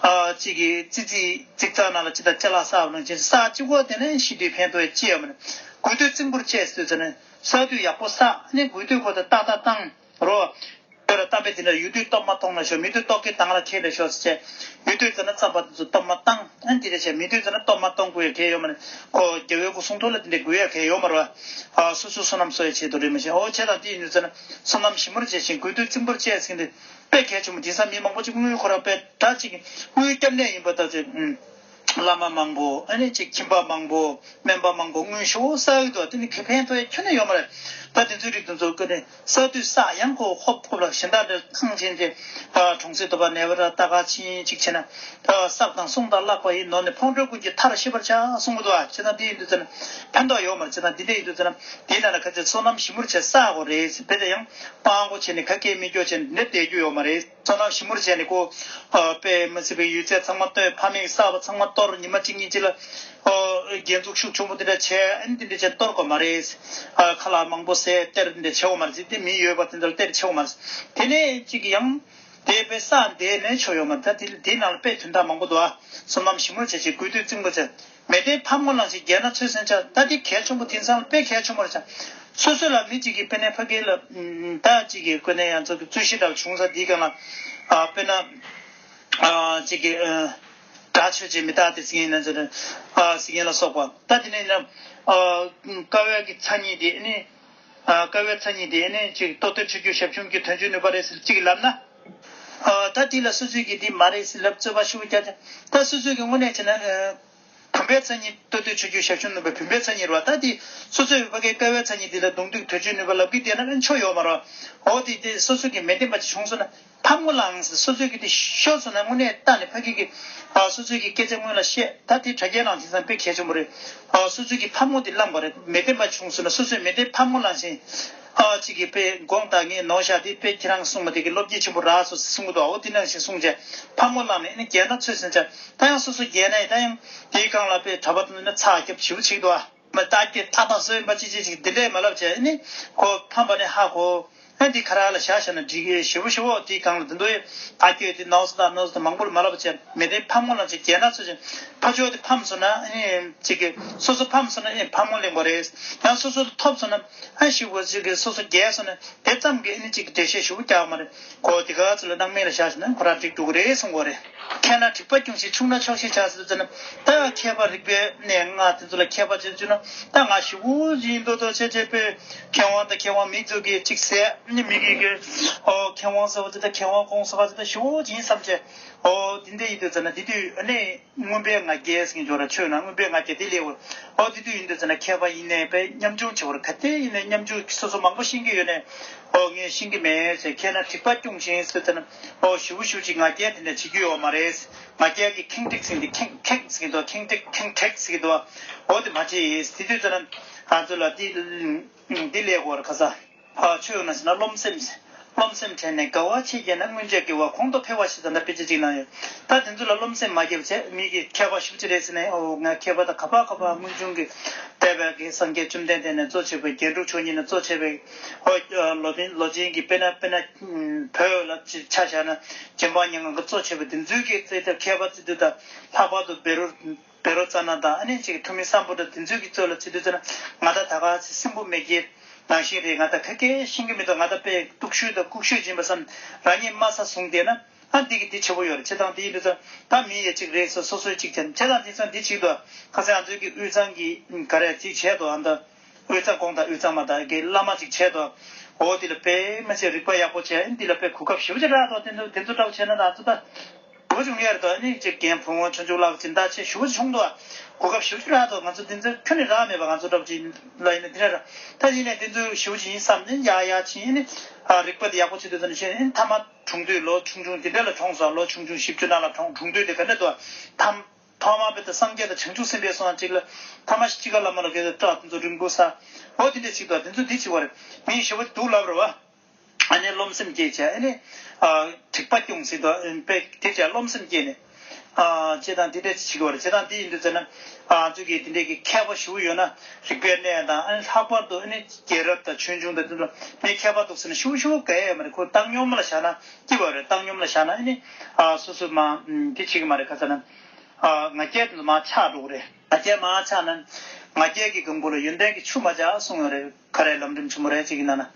ཨ་གཅིག་གི་ཙི་ཙི་ཙིག་ཙག་ནང་ལ་ཅི་ད་ཅ་ལག་ཟ་བ་ནང་བཞིན་ས་གཅིག་པོ་དེ་ནས་ཤི་དུས་ཕན་ཐོགས་ཡ་ཅི་ཡོད་མ་རེད། དགོས་འདོད་བཙུན་པོར་བཅས་ཟེར་དུས་ཙམ་ན་ས་དུས་ཡག་པོ་ཟ། ཨ་ནི་དགོས་འདོད་ཁོ་ད་ཏག་ཏག་བཏང་རོགས། དེ་ལ་གཏམ་དཔེ་དེ་འདྲ་ཡོད་དུས་གཏོར་མ་གཏོང་ལ་ཤོག་མེད་དུས་ལྟོ་གོས་གཏོང་ལ་ཁྱེར་ལ་ཤོག་ཟེར་བྱས། ཡོད་དུས་ཙམ་ན་རྩམ་པ་དེ་ཚོ་གཏོར་མ་བཏང་། ཨ་འདི་འདྲ་བྱས་མེད་དུས་ཙམ་ན་གཏོར་མ་གཏོང་དགོས་ཡ་གལ་ཡོད་མ་རེད། ཁོ་རྒྱལ་བའི་སྐུ་གསུང་ཐུགས་ལ་དེ་འདྲ་དགོས་ཡ་གལ་ཡོད་མ་རེད་བ། ཨ་སོ་སོ་བསོད་ནམས་གསོག་ཡ་ཆེད་དུ་རེད་མ་གཞི། ཨོ་བྱས་ཙང་དེ་ཡིན་དུས་ཙམ་ན་བསོད་ནམས་ཞིབ་མོར་བྱས་ཤིང་དགོས་འདོད་བཙུན་པོར་བཅས་ཟེར་འདི་དཔེ་གལ་ཆེན་པོ། དེང་སང་མི་མང་པོ་ཅིག་དངུལ་ཁོ་རང་དཔེ་དྲག་ཅིག་དངུལ་སྐྱབས་གནས་ཡིན་པ་ལྟ་ཚེ། ཨུམ། བླ་མ་མང་པོ་ཨ་ནི་ཅིག་ཁྱིམ་པ་མང་པོ་སྨན་པ་མང་པོ་དངུལ་ཞེ་པོ་བསགས་ཀྱི་འདུག་དེ་ནི་ཁེ་ཕན་ཐོགས་ཡ་ཁྱོན་ནས་ཡོད་མ་རེད། ད་དེ་ཚོའི་རིགས་དེ་ཚོ་ཀ་ནས་བསགས་དུས་བསགས་ཡང་ཁོ་ཧོབ་ཧོབ་ལ་གཞན་དག་འདྲ་ཐང་ཆེན་ཆེ། གྲོང་གསེབ་དུ་བ་ནས་བ་ར་ལྟ་ག་ཕྱིན་ཅིག་བྱས་ན། བསགས་དང་བསྲུང་དང་བརླག་པ་ཡི་ནོར་ནི་ཕུང་ཁྲོལ་ཀུན་གྱི་མཐར་ཤེས་པར་བྱ་གསུང་གི་འདུག་ཨ་བྱས་ཙང་འདི་ཡིན་དུས་ཙམ་ན་ཕན་ཐོགས་ཡོད་མ་རེད། བྱས་ཙང་འདི་འདྲ་ཡིན་དུས་ཙམ་ན་དེའི་ནང་ལ་ཁ་ཚད་བསོད་ནམས་ཞིབ་མོར་བྱས་བསགས་དགོས་རེད། དཔེ་དེ་ཡང་སྤང་དགོས་བྱས་ནས་ཁ་སྐད་མི་སྐྱོ་བྱས་ནས་འདི་བསྡད་རྒྱུ་ཡོད་མ་རེད། བསོད་ནམས་ཞིབ་མོར་བྱས་ནས་ཁོ། ཨ་དཔེ་མི་སྲིད་པའི་ཡོད་ཚད་ཚང་མ་བཏོན། ཕ་མེས་བསགས་པ་ཚང་མ་གཏོར། ཉི་མ་གཅིག་གཉིས་གཅིག་ལ་ཨོ་རྒྱན་འཛུགས་ཤུགས་ཆེན་པོ་དེ་འདྲ་བྱས། ཨ་ནི་དེ་འདྲ་བྱས་གཏོར་དགོས་མ་རེད། ཨ་ཁ་ལག་མང་པོ་ཟས་སྟེར་དེ་འདྲ་བྱེད་དགོས་མ་རེད། དེ་མི་ཡོད་པ་དེ་ཚོ་ལ་སྟེར་བྱེད་དགོས་མ་རེད། དེ་ནས་གཅིག་ཡང་དེ་དཔེ་བསགས་བསྡད་ནས་ཆོག་ཡོད་མ་རེད། ད་དེ་དེའི་ནང་ལ་དཔེ་དོན་དག་མང་པོ་འདུག་ཨ་བསོད་ནམས་ཞིབ་མོ་བྱས་བྱས་དགོས་དུས་རྩིང་པོ་བྱས། མལ་སྟན་ཕམ་ངོ་ལངས་ཤིང་རྒྱས་ན་ཚོད་སེམས་ཆགས། ད་དེ་གལ་ཆེན་པོ་དེང་སང་ལ་དཔེ་གལ་ཆེན་པོ་རེད་ཤག་སོ་སོ་ལ་མི་གཅིག་གིས་དཔེར་ན་ཕ་གི་ལ་ད་གཅིག་གིས་དངོས་གནས་ཡང་ཚོ་གི་རྩོད་གཞི་འདྲ་བ་བྱུང་ས་དེའི་སྒང་ལ་ཨ་དཔེར་ན་ཨ་གཅིག་གིས་ཨ་དགྲ་ཆོས་ཅན་མི་རྟག་སྟེ་ཟེར་མཁན་ན་ཚོ་ཨ་ཟེར་མཁན་ལ་སོགས་པ། ད་དེ་ནས་ཡིན་ན་ཨ་དཀའ་བའི་གི་མཚན་ཉིད་དེ་ནི་ཨ་དཀའ་བའི་མཚན་ཉིད་དེ་ནི་གཅིག་ལྟོ་ལྡིར་ཆུ་སྐྱོར་ཞབས་ཞུམ་གྱི་དོན་བྱེད་ནུས་པ་རེད་ཟེར་གཅིག་ལབ་ན། ཨ་ད་དེ་ལ་སོ་སོས་ཀྱིས་འདི་མ་རེད་ཟེར་ལབ་རྩོད་པ་ཞུ་རྒྱུ་ད་སོ་སོས་ཀྱིས་དངོས་གནས་བྱས་ན་ཨ། བུམ་པའི་མཚན་ཉིད་ལྟོ་ལྡིར་ཆུ་སྐྱོར་ཞབས་ཞུམ་ནུས་པའི་བུམ་པའི་མཚན་ཉིད་རེད་བ། ད་དེ་སོ་སོའི་ཕ་གིའི་དཀའ་བའི་མཚན་ཉིད་དེ་ལ་གདོང་ཐུག་དོད་ཆོས་ནུས་པ་ལབ་ཀྱི་བསྡད་ན་ཕན་ཆོ་ཡོད་མ་རེད། འོ་དེ་དེ་སོ་སོ་གི་མི་བདེན་པ་ཅིག་བྱུང་སོང་ན་ཕམ་ངོ་ལངས་ཟེར། སོ་སོའི་གི་དེ་ཤོར་སོང་ན་དངོས་གནས་ལྟ་ནས་ཕ་གི་གི་ཨ་སོ་སོའི་གི་སྐད་ཆ་སྔོན་ལ་བཤད། ད་དེ་དྲ་རྒྱའི་ནང་དེང་སང་དཔེ་གལ་ཆེན་པོ་རེད། ཨ་སོ་སོའི་གི་ཕམ་ངོ་དེ་བླངས་པ་རེད། མི་བདེན་པ་བྱུང་སོང་ན་སོ་སོའི་མི་བདེན་ཕམ་ངོ་ལངས་ཤིང་། ཨ་གཅིག་གིས་དཔེ་དགོངས་དག་ངས་ནོར་བཞག་དེ་དཔེ་ཁྱེད་རང་གསུངས་པ་དེ་གི་བློ་སྐྱེད་ཆེན་པོ་རག་སོང་ཟེར་གསུང་གི་འདུག་འོ་དེ་ནང་བཞིན་གསུངས་བྱས་ཕམ་ངོ་ལངས་ནས་ཨ་ནི་རྒྱས་ན་ཚོད་སེམས་ཆགས། ད་ཡང་སོ་སོ་རྒྱས་ན་ཡང་ད་ཡང་དེའི་སྒང་ལ་དཔེ་གྲྭ་པ་དེ་ཚོ་ནི་ཚ་རྒྱབ་ཞེ་པོ་བྱེད་ཀྱི་འདུག་ཨ། མ་ད་སྐད་ཐག་ཐག་སོ་ཡིན་པ་ཅི་ཅི་ཅིག་དེ་འདྲས་མ་ལབ་བྱས་ཨ་ནི་ཁོ་ཕམ་པ་ནི་ཧ་གོ། ཨ་འདི་ཁ་ར་ལ་བཞག་བཞག་ན་འགྲིག་གི་ཞེ་པོ་ཞེ་པོ་དེའི་སྒང་ལ་དེ་འདུག་ཨ། ད་སྐད་དེ་ནོར་སོང་ད་ནོར་སོང་ད་མང་པོ་ལ་མ་ལབ་བྱས་མི་བདེན་ཕམ་ངོ་ལངས་བྱས་རྒྱས་ན་ཚོད་ཅིག་ཕ་ཕྱོགས་དེ་ཕམ་སོང་ན་ཨ་ནི་ཅིག་གི་སོ་སོ་ཕམ་སོང་ན་ཨ་ནི་ཕམ་ངོ་ལེན་དགོས་རེད། ཡང་སོ་སོ་ལ་ཐོབ་སོང་ན་ཨ་ཞེ་པོ་ཅིག་གི་སོ་སོ་རྒྱས་སོང་ན། དེ་ཙམ་གྱིས་ཨ་ནི་གཅིག་འགྲེལ་བཤད་ཞུ་རྒྱག་མ་རེད། གོ་དེ་ག་ཚོད་ལ་སྣང་མེད་ལ་བཞག་ཟིན་ན་ཁོ་རང་འགྲིག་འགྲོ་གི་རེད་གསུང་གི་རེད། མཁས་ན་འགྲིག་པ་སྐྱོང་ཞིང་ཆུང་ན་ཆོག་ཤེས་བྱ་ཟེར་ཟེར་ན། ད་མཁས་པ་རིག་པའི་གནས་ལྔ་དེ་ཚོ་ལ་མཁས་པ་བྱེད་ཚུལ་ན་ད་ང་ཞེ་པོ་ཡིན་མདོག་མདོག་བྱས་བྱས་པའི་མཁས་དབང་དང་མཁས་དབང་མི་ཚོ་གིས་གཅིག་ཟེར་ནི་མི་གིས་གི་ཨོ་མཁས་དབང་ཟེར་བ་ཚོ་ད་མཁས་དབང་གོང་ཟེར་བ་ཚོ་ད་ཞེ་པོ་ཡིན་བསམ་བྱས་ཨོ་དེ་འདྲ་ཡིན་དུས་ཟེར་ན་དེ་དུས་ཨ་ནི། མངོན་པའི་ང་རྒྱལ་ཟེར་མཁན་ཅིག་ཡོད་རེད། ཆོས་ནང་མངོན་པའི་ང་རྒྱལ་དེ་སླེབས་ཡོད། ཨོ་དེ་དུས་ཡིན་དུས་ཟེར་ན་མཁས་པ་ཡིན་ནའི་དཔེ་ཉམ་ཆུང་ཆེ་བར་ག་དེ་ཡིན་ནའི་ཉམ་ཆུང་སོ་སོ་མང་པོ་ཤེས་ཀྱི་ཡོད་ནའི་ཨོ་ངས་ཤེས་ཀྱི་མེད་ཟེར། མཁས་ན་འགྲིག་པ་སྐྱོང་ཞིང་ཟེར་ཟེར་ན་ཨོ་ཞེ་པོ་ཞེ་པོ་ཅིག་ང་རྒྱལ་དེ་འདྲ་བྱེད་རྒྱུ་ཡོད་མ་རེད། ང་རྒྱལ་གྱི་ཁེངས་དྲེགས་ཟེར་འདི་ཁེངས་ཁེངས་ཟེར་གྱི་འདུག་ཁེངས་དྲེགས་ཁེངས་དྲེགས་ཟེར་གྱི་འདུག་ཨོ་དེ་མ་བྱེད་ཡིན། དེ་དུས་ཟེར་ན་ང་ཚོ་ལ་དེ་འདི་ལས་དགོས་རེད་ཁ་ས། ཨ་ཆོས་ཡོད་ན་ཟེར་ན་རློམ་སེམས། རློམ་སེམས་དྲན་ནས་དགའ་བ་ཆེ་རྒྱས་ན་སྔོན་ཆད་དགེ་བ་གོང་དུ་འཕེལ་བ་ཞེས་ད་ལྟ་དཔེ་ཆ་གཅིག་ནང་ཡོད། ད་དེ་ཚོ་ལ་རློམ་སེམས་མ་སྐྱེས་པ་བྱས་མི་གིས་མཁས་པ་ཞེ་པོ་ཅིག་རེད་ཟེར་ནས་ཨོ་ང་མཁས་པ་དང་ག་པ་ག་པ་སྔོན་བྱུང་གི་བསྟན་པའི་གི་སངས་རྒྱས་བཅོམ་ལྡན་འདས་ནས་གཙོ་བྱས་པའི་རྒྱན་དྲུག་མཆོག་གཉིས་ནས་གཙོ་བྱས་པའི་ཨོ་ལོ་པཎ་ལོ་ཆེན་གྱི་དཔེར་ན་དཔེར་ན་བོད་ལ་ཆ་བཞག་ན་རྗེ་འབངས་མྱ་ངམ་གྱིས་གཙོ་བྱས་པའི་དེ་ཚོའི་གི་རྩེ་ལྡན་མཁས་པ་རྩེ་ལྡན་དང་ལྷག་པར་དུ་བཻ་རོ་བཻ་རོ་ཙ་ན་དང་ཨ་ནི་ཅིག་ཐུ་མི་སམ་བྷོ་ཊ་དེ་ཚོའི་གི་གཙོས་ལ་བྱེད་དུས་ཙམ་ན་ང་ད་ད་ག་ཚེ་སྲིན་པོ་མེ་ཁྱེར་ནང་བཞིན་རེད། ང་ད་ག་གེ་ཤེས་ཀྱི་མི་འདུག་ང་ད་དཔེ་སྡུག་ཤོས་དང་ལྐུགས་ཤོས་ཡིན་པ་བསམ་རང་ཉིད་དམའ་ས་བཟུང་བསྡད་ན་ཨ་འདི་གི་འདི་ཆེ་བོ་ཡོད་རེད། བྱས་ཙང་དེ་ཡིན་དུས་ཙམ་ད་མི་ཡ་གཅིག་རེད་ཟེར་སོ་སོའི་གཅིག་བྱས་བྱས་ཙང་འདི་ཙམ་འདི་གཅིག་ཏུ་ཁ་སང་ང་ཚོའི་གི་དབུས་གཙང་གི་ག་རེ་གཅིག་བྱས་ཏོ་ཨ་ད་དབུས་གཙང་གོང་དང་དབུས་གཙང་མ་དང་གི་བླ་མ་གཅིག་བྱས་ཏོ་འོ་འདི་ལ་དཔེ་མ་ཚད་རིག་པ་ཡག་པོ་བྱས་འདི་ལ་དཔེ་གོ་སྐབས་ཞེ་པོ་ཅིག་རག་ཏོ་དེ་ཚོ་དེ་ཚོ་འདྲ་བོ་བྱས་ན་ད་ང་ཚོ་ད། གོ་བྱུང་ཡོད་རེད་དོ། ཨ་ནི་ཅིག་རྒན་བུ་མོ་ཆུང་ཆུང་ལགས་སྦྱིན་བདག་ཆེ་ཞུ་བ་བྱུང་འདུག་གོ་སྐབས་ཞུ་རྒྱུ་རག་དོ། ང་ཚོ་འདི་ཚོ་ཁྱོན་ནས་རག་མེད་པ། ང་ཚོ་འདྲ་བོ་ཅིག་ལ་ཡིན་ན་འདི་འདྲ་ར། ད་ཡིན་ནས་འདི་ཚོ་ཞུ་བ་ཅིག་ཡིན་བསམ་ནས་ཡ་ཡ་ཕྱིན་ནས་ཨ་རིག་པ་དེ་ཡག་པོ་བྱེད་དུས་ཙམ་ནས་ཤེས་ནས་མཐའ་མ་གྲོངས་དུས་ལོ་ཆུང་ཆུང་འདི་འདྲ་ལ་གྲོངས་སོང་། ལོ་ཆུང་ཆུང་བཞི་བཅུ་ནང་ལ་གྲོངས། གྲོངས་དུས་དེ་ག་འདྲ་འདུག་མཐའ་མཐའ་མ་དཔེ་ད་སངས་རྒྱས་དང་བྱང་ཆུབ་སེམས་དཔའི་གསུང་ཅིག་ལ་མཐའ་མ་ཤི་ཁ་ལ་མ་ལ་གེ་ད་བཀྲག་དེ་ཚོ་རིང་པོ་ས་འོ་དེ་འདྲ་ཅིག་འདུག་དེ་ཚོ་འདི་ཅིག་བ་རེད། མི་ཞེ་པོ་འདུག་ལབ་རེད་བ། ཨ་ནི་རློམ་སེམས་སྐྱེས་བྱས་ཨ་ནི་ཨ་འགྲིག་པ་སྐྱོང་སྲིད་དོ་དཔེ་དེ་བྱས་རློམ་སེམས་སྐྱེས་ནས་ཨ་བྱེད་སྟངས་དེ་འདྲས་བྱེད་ཀྱི་བ་རེད། བྱེད་སྟངས་དེ་ཡིན་དུས་ཙམ་ན་ཨ་ང་ཚོ་གིས་དེ་འདྲས་ཀྱི་མཁས་པ་ཞེ་པོ་ཡོད་ན་རིག་པའི་གནས་དང་ཨ་ནི་ལྷག་པར་དུ་ཨ་ནི་རྒྱལ་རབས་དང་ཆོས་འབྱུང་དང་དེ་ཚོ་ལ་མི་མཁས་པ་འདུག་ཟེར་ན་ཞེ་པོ་ཞེ་པོ་གལ་ཡོད་མ་རེད། ཁོ་བཏང་སྙོམས་ལ་བཞག་ན་སྐྱིད་པ་རེད། བཏང་སྙོམས་ལ་བཞག་ན་ཨ་ནི་ཨ་སོ་སོ་མ་དེ་བྱེད་ཀྱི་མ་རེད། ཁ་ཚ་ན་ཨ་ང་རྒྱལ་དེ་ཚོ་མར་ཆག་འགྲོ་གི་རེད། ང་རྒྱལ་མར་ཆག་ན་ང་རྒྱལ་གྱི་གང་པོ་ལ་ཡོན་ཏན་གྱི་ཆུ་མ་བཅག་གསུངས་ཡོད་རེད། ག་རེ་ལམ་རིམ་ཆེན་མོ་རེད་ཅིག་ཡིན་ན་ན།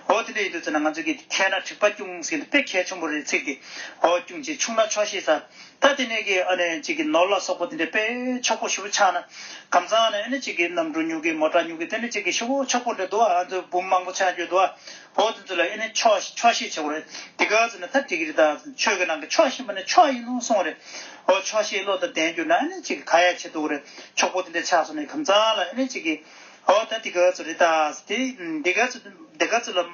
འོ་དེ་འདྲ་ཡིན་དུས་ཙམ་ན་ང་ཚོ་གི་ཁྱེད་ན་དྲེགས་པ་སྐྱུང་ཟེར་དེ་དཔེ་གལ་ཆེན་པོ་རེད། ཚིག་དེ་འོ་སྐྱུང་ཅེས་ཆུང་ན་ཆོག་ཤེས་ས། ད་དེ་ནས་ཀྱི་ཨ་ནི་གཅིག་གི་ནོར་ལ་སོགས་པ་དེ་འདྲ་དཔེ་ཆོག་པོ་ཞེ་པོ་ཆགས་ན། གམ་ཚང་ནས་ཨ་ནི་གཅིག་གི་གནམ་གྲུ་ཉོ་གི་མོ་ཊ་ཉོ་གི་དེ་ནས་གཅིག་གི་ཞེ་པོ་ཆོག་པོ་འདྲ་འདུག་ཨ་ཚོ་འབུམ་མང་པོ་ཆགས་རྒྱུ་འདུག་འོ་དེ་ཚོ་ལ་ཨ་ནི་ཆོག་ཆོག་ཤེས་བྱེད་དགོས་རེད། དེ་ག་ཚོད་ནས་ད་འགྲིག་གི་རེད། ད་ཆོས་ཀྱི་ནང་གི་ཆོག་ཤེས་པ་ནི་ཆོག་ཡིན་ནོ་གསུངས་རེད། འོ་ཆོག་ཤེས་བློ་དང་ལྡན་རྒྱུ་ན་ཨ་ནི་གཅིག་གི་ག་ཡ་བྱེད་འདུག་རེད། ཆོག་པོ་དེ་འདྲ་ཆགས་སོང་ནས་གམ་ཚང་ལ་ཨ་ནི་གཅིག་གི་འོ་ད་དེ་ག་ཚོད་རེད། ད་དེ་དེ་ག་ཚོད་དེ་ག་ཚོད་ལ།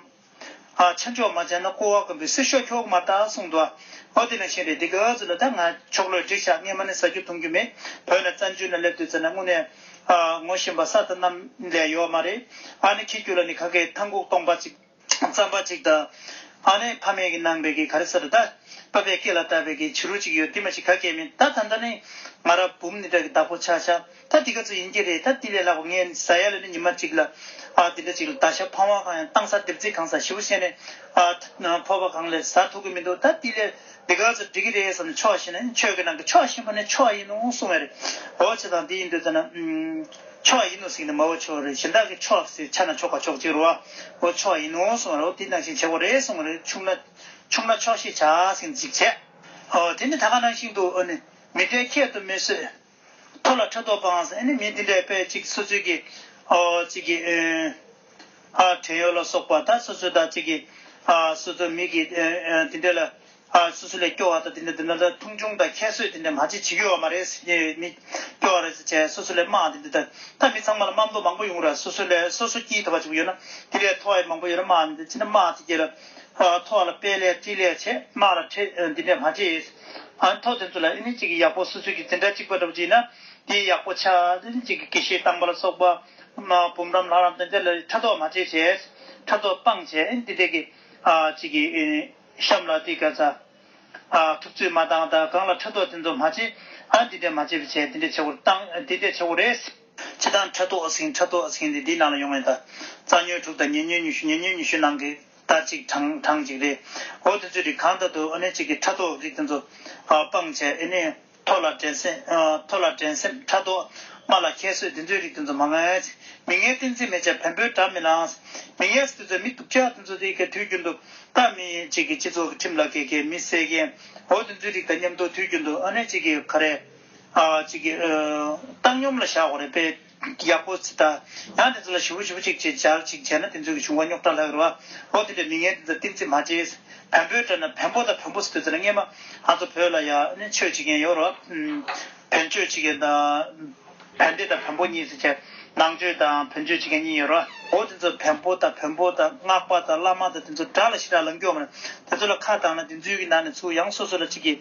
ཨ་ཆ་འཇོག་མ་བྱས་ན་ཀོ་བ་སྐམ་པོའི་གསེར་ཤོག་འཁྱོག་མ་ད་གསུངས་འདུག་འོ་དེ་ནང་བཞིན་རེད། དེ་ག་ཚོད་ལ་ད་ང་ཕྱོགས་ལོས་འགྲིག་ཤག་སྔས་མ་ནས་ཟ་རྒྱུ་འཐུང་རྒྱུ་མེད། བོད་ནས་བཙན་བྱོལ་ནས་སླེབས་དུས་ཙམ་ན་དངོས་གནས་ཨ་ངོ་ཤེས་པ་ས་དང་གནམ་ལས་ཡོད་མ་རེད། ཨ་ནི་ཁྱེད་རྒྱུད་ལ་ནི་ཁ་སྐད་ཐང་གུག་སྟོང་པ་གཅིག་རྩམ་པ་གཅིག་དང་། ཨ་ནི་ཕ་མེས་ཀྱི་གནང་བའི་གི་ག་རེ་ཟེར་ད། པ་ཕའི་སྐེ་ལ་བཏགས་པའི་གི་བྱི་རུ་གཅིག་ཡོད། དེ་མ་གཞི་ག་གེ་མིན། ད་ད་ལྟ་ནི་ང་ར་འབུམ་ནི་འདྲ་གི་བདག་པོ་ཆགས་ཤག་ད་དེ་ག་ཚོད་ཡིན་གྱི་རེད། ད་དེ་ལས་ལྷག་པ་ངས་ཟ་ཡ་ལ་ནི་ཉི་མ་གཅིག་ལ་ཨ་དེ་འདྲ་གཅིག་ལ་ད་ཤ་ཕང་བ་གང་ཡང་བཏང་ས་སྡེབ་རྩིས་གང་ས་ཞེ་པོ་བཤད་ནས་ཨ་ཕོར་པ་གང་ལས་ཟ་ཐུབ་ཀྱི་མི་འདུག་ད་དེ་ལས་དེ་ག་ཚོད་འགྲིག་གི་རེད་བསམ་ནས་ཆོག་ཤེས་ན་ཆོས་ཀྱི་ནང་གི་ཆོག་ཤེས་པ་ནི་ཆོག་ཡིན་ནོ་གསུང་བས་རེད། འོ་ཆེ་དང་དེ་ཡིན་དུས་ཙམ་ན་ཨུམ། ཆོག་ཡིན་ནོ་ཟེར་ནས་མ་འོ་ཆོག་རེད། གཞན་དག་གི་ཆོག་ཟེར་ཆ་ན་ཆོག་ག་ཆོག་ཅིག་རོ། འོ་ཆོག་ཡིན་ནོ་གསུང་རོ། དེ་ནང་བཞིན་བྱེད་དགོས་རེད་གསུང་རེད། ཆུང་ན་ཆུང་ན་ཆོག་ཤེས་བྱ་ཟེར་ཅིག་བྱས། འོ་དེ་ནི་ད་ག་ནང་བཞིན་དུ་འོ་ནི་མི་འབྲལ་ཁྱད་དུ་མི་གསོད། ཐོ་ལ་ཕྲག་དོག་སྤང་ཟེར་ནི་མི་འདི་འདྲའི་དཔེ་ཅིག་སོ་སོའི་གི་འོ་ཅིག་གི་ཨ་བྲན་གཡོག་ལ་སོགས་པ་ད་སོ་སོ་ད་ཅིག་གི་ཨ་སོ་སོ་མི་གི་འདི་འདྲ་ལ། ཨ་སོ་སོ་ལས་སྐྱོ་བ་དང་དེ་འདྲ་དེ་འདྲ་ལ་མཐོང་ཆུང་དང་ཁྱད་གསོད་དེ་འདྲ་མ་བྱེད་བྱེད་ཀྱི་ཡོད་མ་རེད་ཟེར། མི་སྐྱོ་བ་རེད་ཟེར་བྱས་སོ་སོ་ལས་དམག་དེ་འདྲ་ད་ད་མི་ཚང་མ་ལ་དམག་མདོ་མང་པོ་ཡོང་ར། སོ་སོ་ལས་སོ་སོ་སྐྱིད་ཐུབ་པ་ཅིག་ཡོད་ན་དེ་ལས་ཐོ་བ་མང་པོ་ཡོད་ར། དམག་དེ་འདྲ་ཕྱིན་ན་དམག་དེ་གྱེས་ར། ཨ་ཐོ་བ་ལ་དཔེ་ལས་ཏི་ལས་བྱས་དམག་ལ་ཁྲེ་འདི་འདྲ་མ་བྱེད། ཨ་ཐོ་དེ་ཚོ་ལ་ཨ་ནི་གཅིག་གི་ཡག་པོ་སོ་སོ་གི་འཛིན་གྲྭ་གཅིག་པ་འདྲ་པོ་བྱས་ན་དེ་ཡག་པོ་ཆགས། ཨ་ནི་གཅིག་གི་དགེ་བཤེས་བཏང་པ་ལ་སོགས་པ་དམག་འབུམ་རམས་ལྷ་རམས་དེ་འདྲ་ལ་ཕྲག་དོག་མ་བྱེད་བྱས་ཕྲག་དོག་སྤངས་བྱས་ཨ་ནི་འདི་འདྲ་གི་ཨ་གཅིག་གི་ཨ་ནི། གཤམ་ལ་དེ་ག་ཚ། ཨ་ཐུབ་ཚོད་མ་བཏང་དང་གང་ལ་ཕྲག་དོག་དེ་ཚོ་མ་བྱེད། ཨ་འདི་འདྲ་མ་བྱེད་པ་བྱས་འདི་འདྲ་བྱེད་དགོས་བཏང་འདི་འདྲ་བྱེད་དགོས་རེད། སྤྱི་བཏང་ཕྲག་དོག་ཟིན་ཕྲག་དོག་ཟིན་འདི་འདི་ནང་ལ་ཡོང་ངེས་ད། རྩ་ཉོན་དྲུག་དང་ཉེ་ཉོན་ཉི་ཤུ་ཉེ་ཉོན་ཉི་ཤུ་ནང་གི་ད་གཅིག་གྲངས་གྲངས་གཅིག་རེད། འོ་དེ་ཚོའི་རིགས་གང་ལྟར་དུ་ཨ་ནི་གཅིག་གི་ཕྲག་དོག་རིགས་དེ་ཚོ་ཨ་སྤངས་བྱས་ཨ་ནི། ཐོ་ལ་འགྲན་སེམས། ཨ་ཐོ་ལ་འགྲན་སེམས་ཕྲག་དོག་དམའ་ལ་ཁྱད་གསོད་དེ་ཚོའི་རིགས་དེ་ཚོ་མ་ངན། མི་ངན་བསྟན་འཛིན་མེད་ཅེས་བན་པོའི་དགྲ་མི་ལངས། མི་ངན་ཟེར་དུས་ཚོད་མི་སྡུག་ཅག་དེ་ཚོ་དེ་གའི་དུས་རྒྱུན་དུ་ད་མི་གཅིག་གི་སྤྱི་ཚོགས་ཀྱི་ཁྲིམས་ལ་འགལ་མཁན་མི་བསད་མཁན་འོ་དེ་ཚོའི་རིགས་དང་མཉམ་དུ་དུས་རྒྱུན་དུ་ཨ་ནེ་གཅིག་གི་ག་རེ་ཨ་གཅིག་གི་ཨ་བཏང་སྙོམས་ལ་བཞག་དགོས་རེད་པས། ཡག་པོ་ཚིག་ད། ཡང་དེ་ཚོ་ལ་ཞིབ་པོ་ཞིབ་པོ་ཅིག་བྱས་སྦྱར་ཅིག་བྱས་ན་དེ་ཚོ་གི་བྱུང་བ་རྙོག་དྲ་ལྷག་རེད་བ། འོ་དེ་འདྲ་མི་ངན་དེ་ཚོ་བསྟན་རྩིས་མ་བྱེད། བན་པོའི་དགྲ་ན་བན་པོ་དང་བོན་པོ་ཟེར་དུས་ཚོད་ལ་སྔས་མ་ང་ཚོ་བོད་ལ་ཡ་ནི་ཆོས་བྱེད་མཁན་ཡོད་རེད་བ། བན་ཆོས་བྱེད་མཁན་དང་། བན་དེ་དང་བོན་པོ་གཉིས་ཟེར་བྱས་ནང་ཆོས་དང་བོན་ཆོས་བྱེད་མཁན་གཉིས་ཡོད་རེད་བ། འོ་དེ་ཚོ་བན་པོ་དང་བོན་པོ་དང་སྔགས་པ་དང་བླ་མ་དང་དེ་ཚོ་དགྲ་ལ་ཞེ་དྲག་ལངས་ཀྱི་ཡོད་མ་རེད། དེ་ཚོ་ལ་ཁ་བཏང་ན་དེ་ཚོའི་གི་ནང་ནས་ཚུར་ཡང་སོ་སོ་ལ་གཅིག་གི་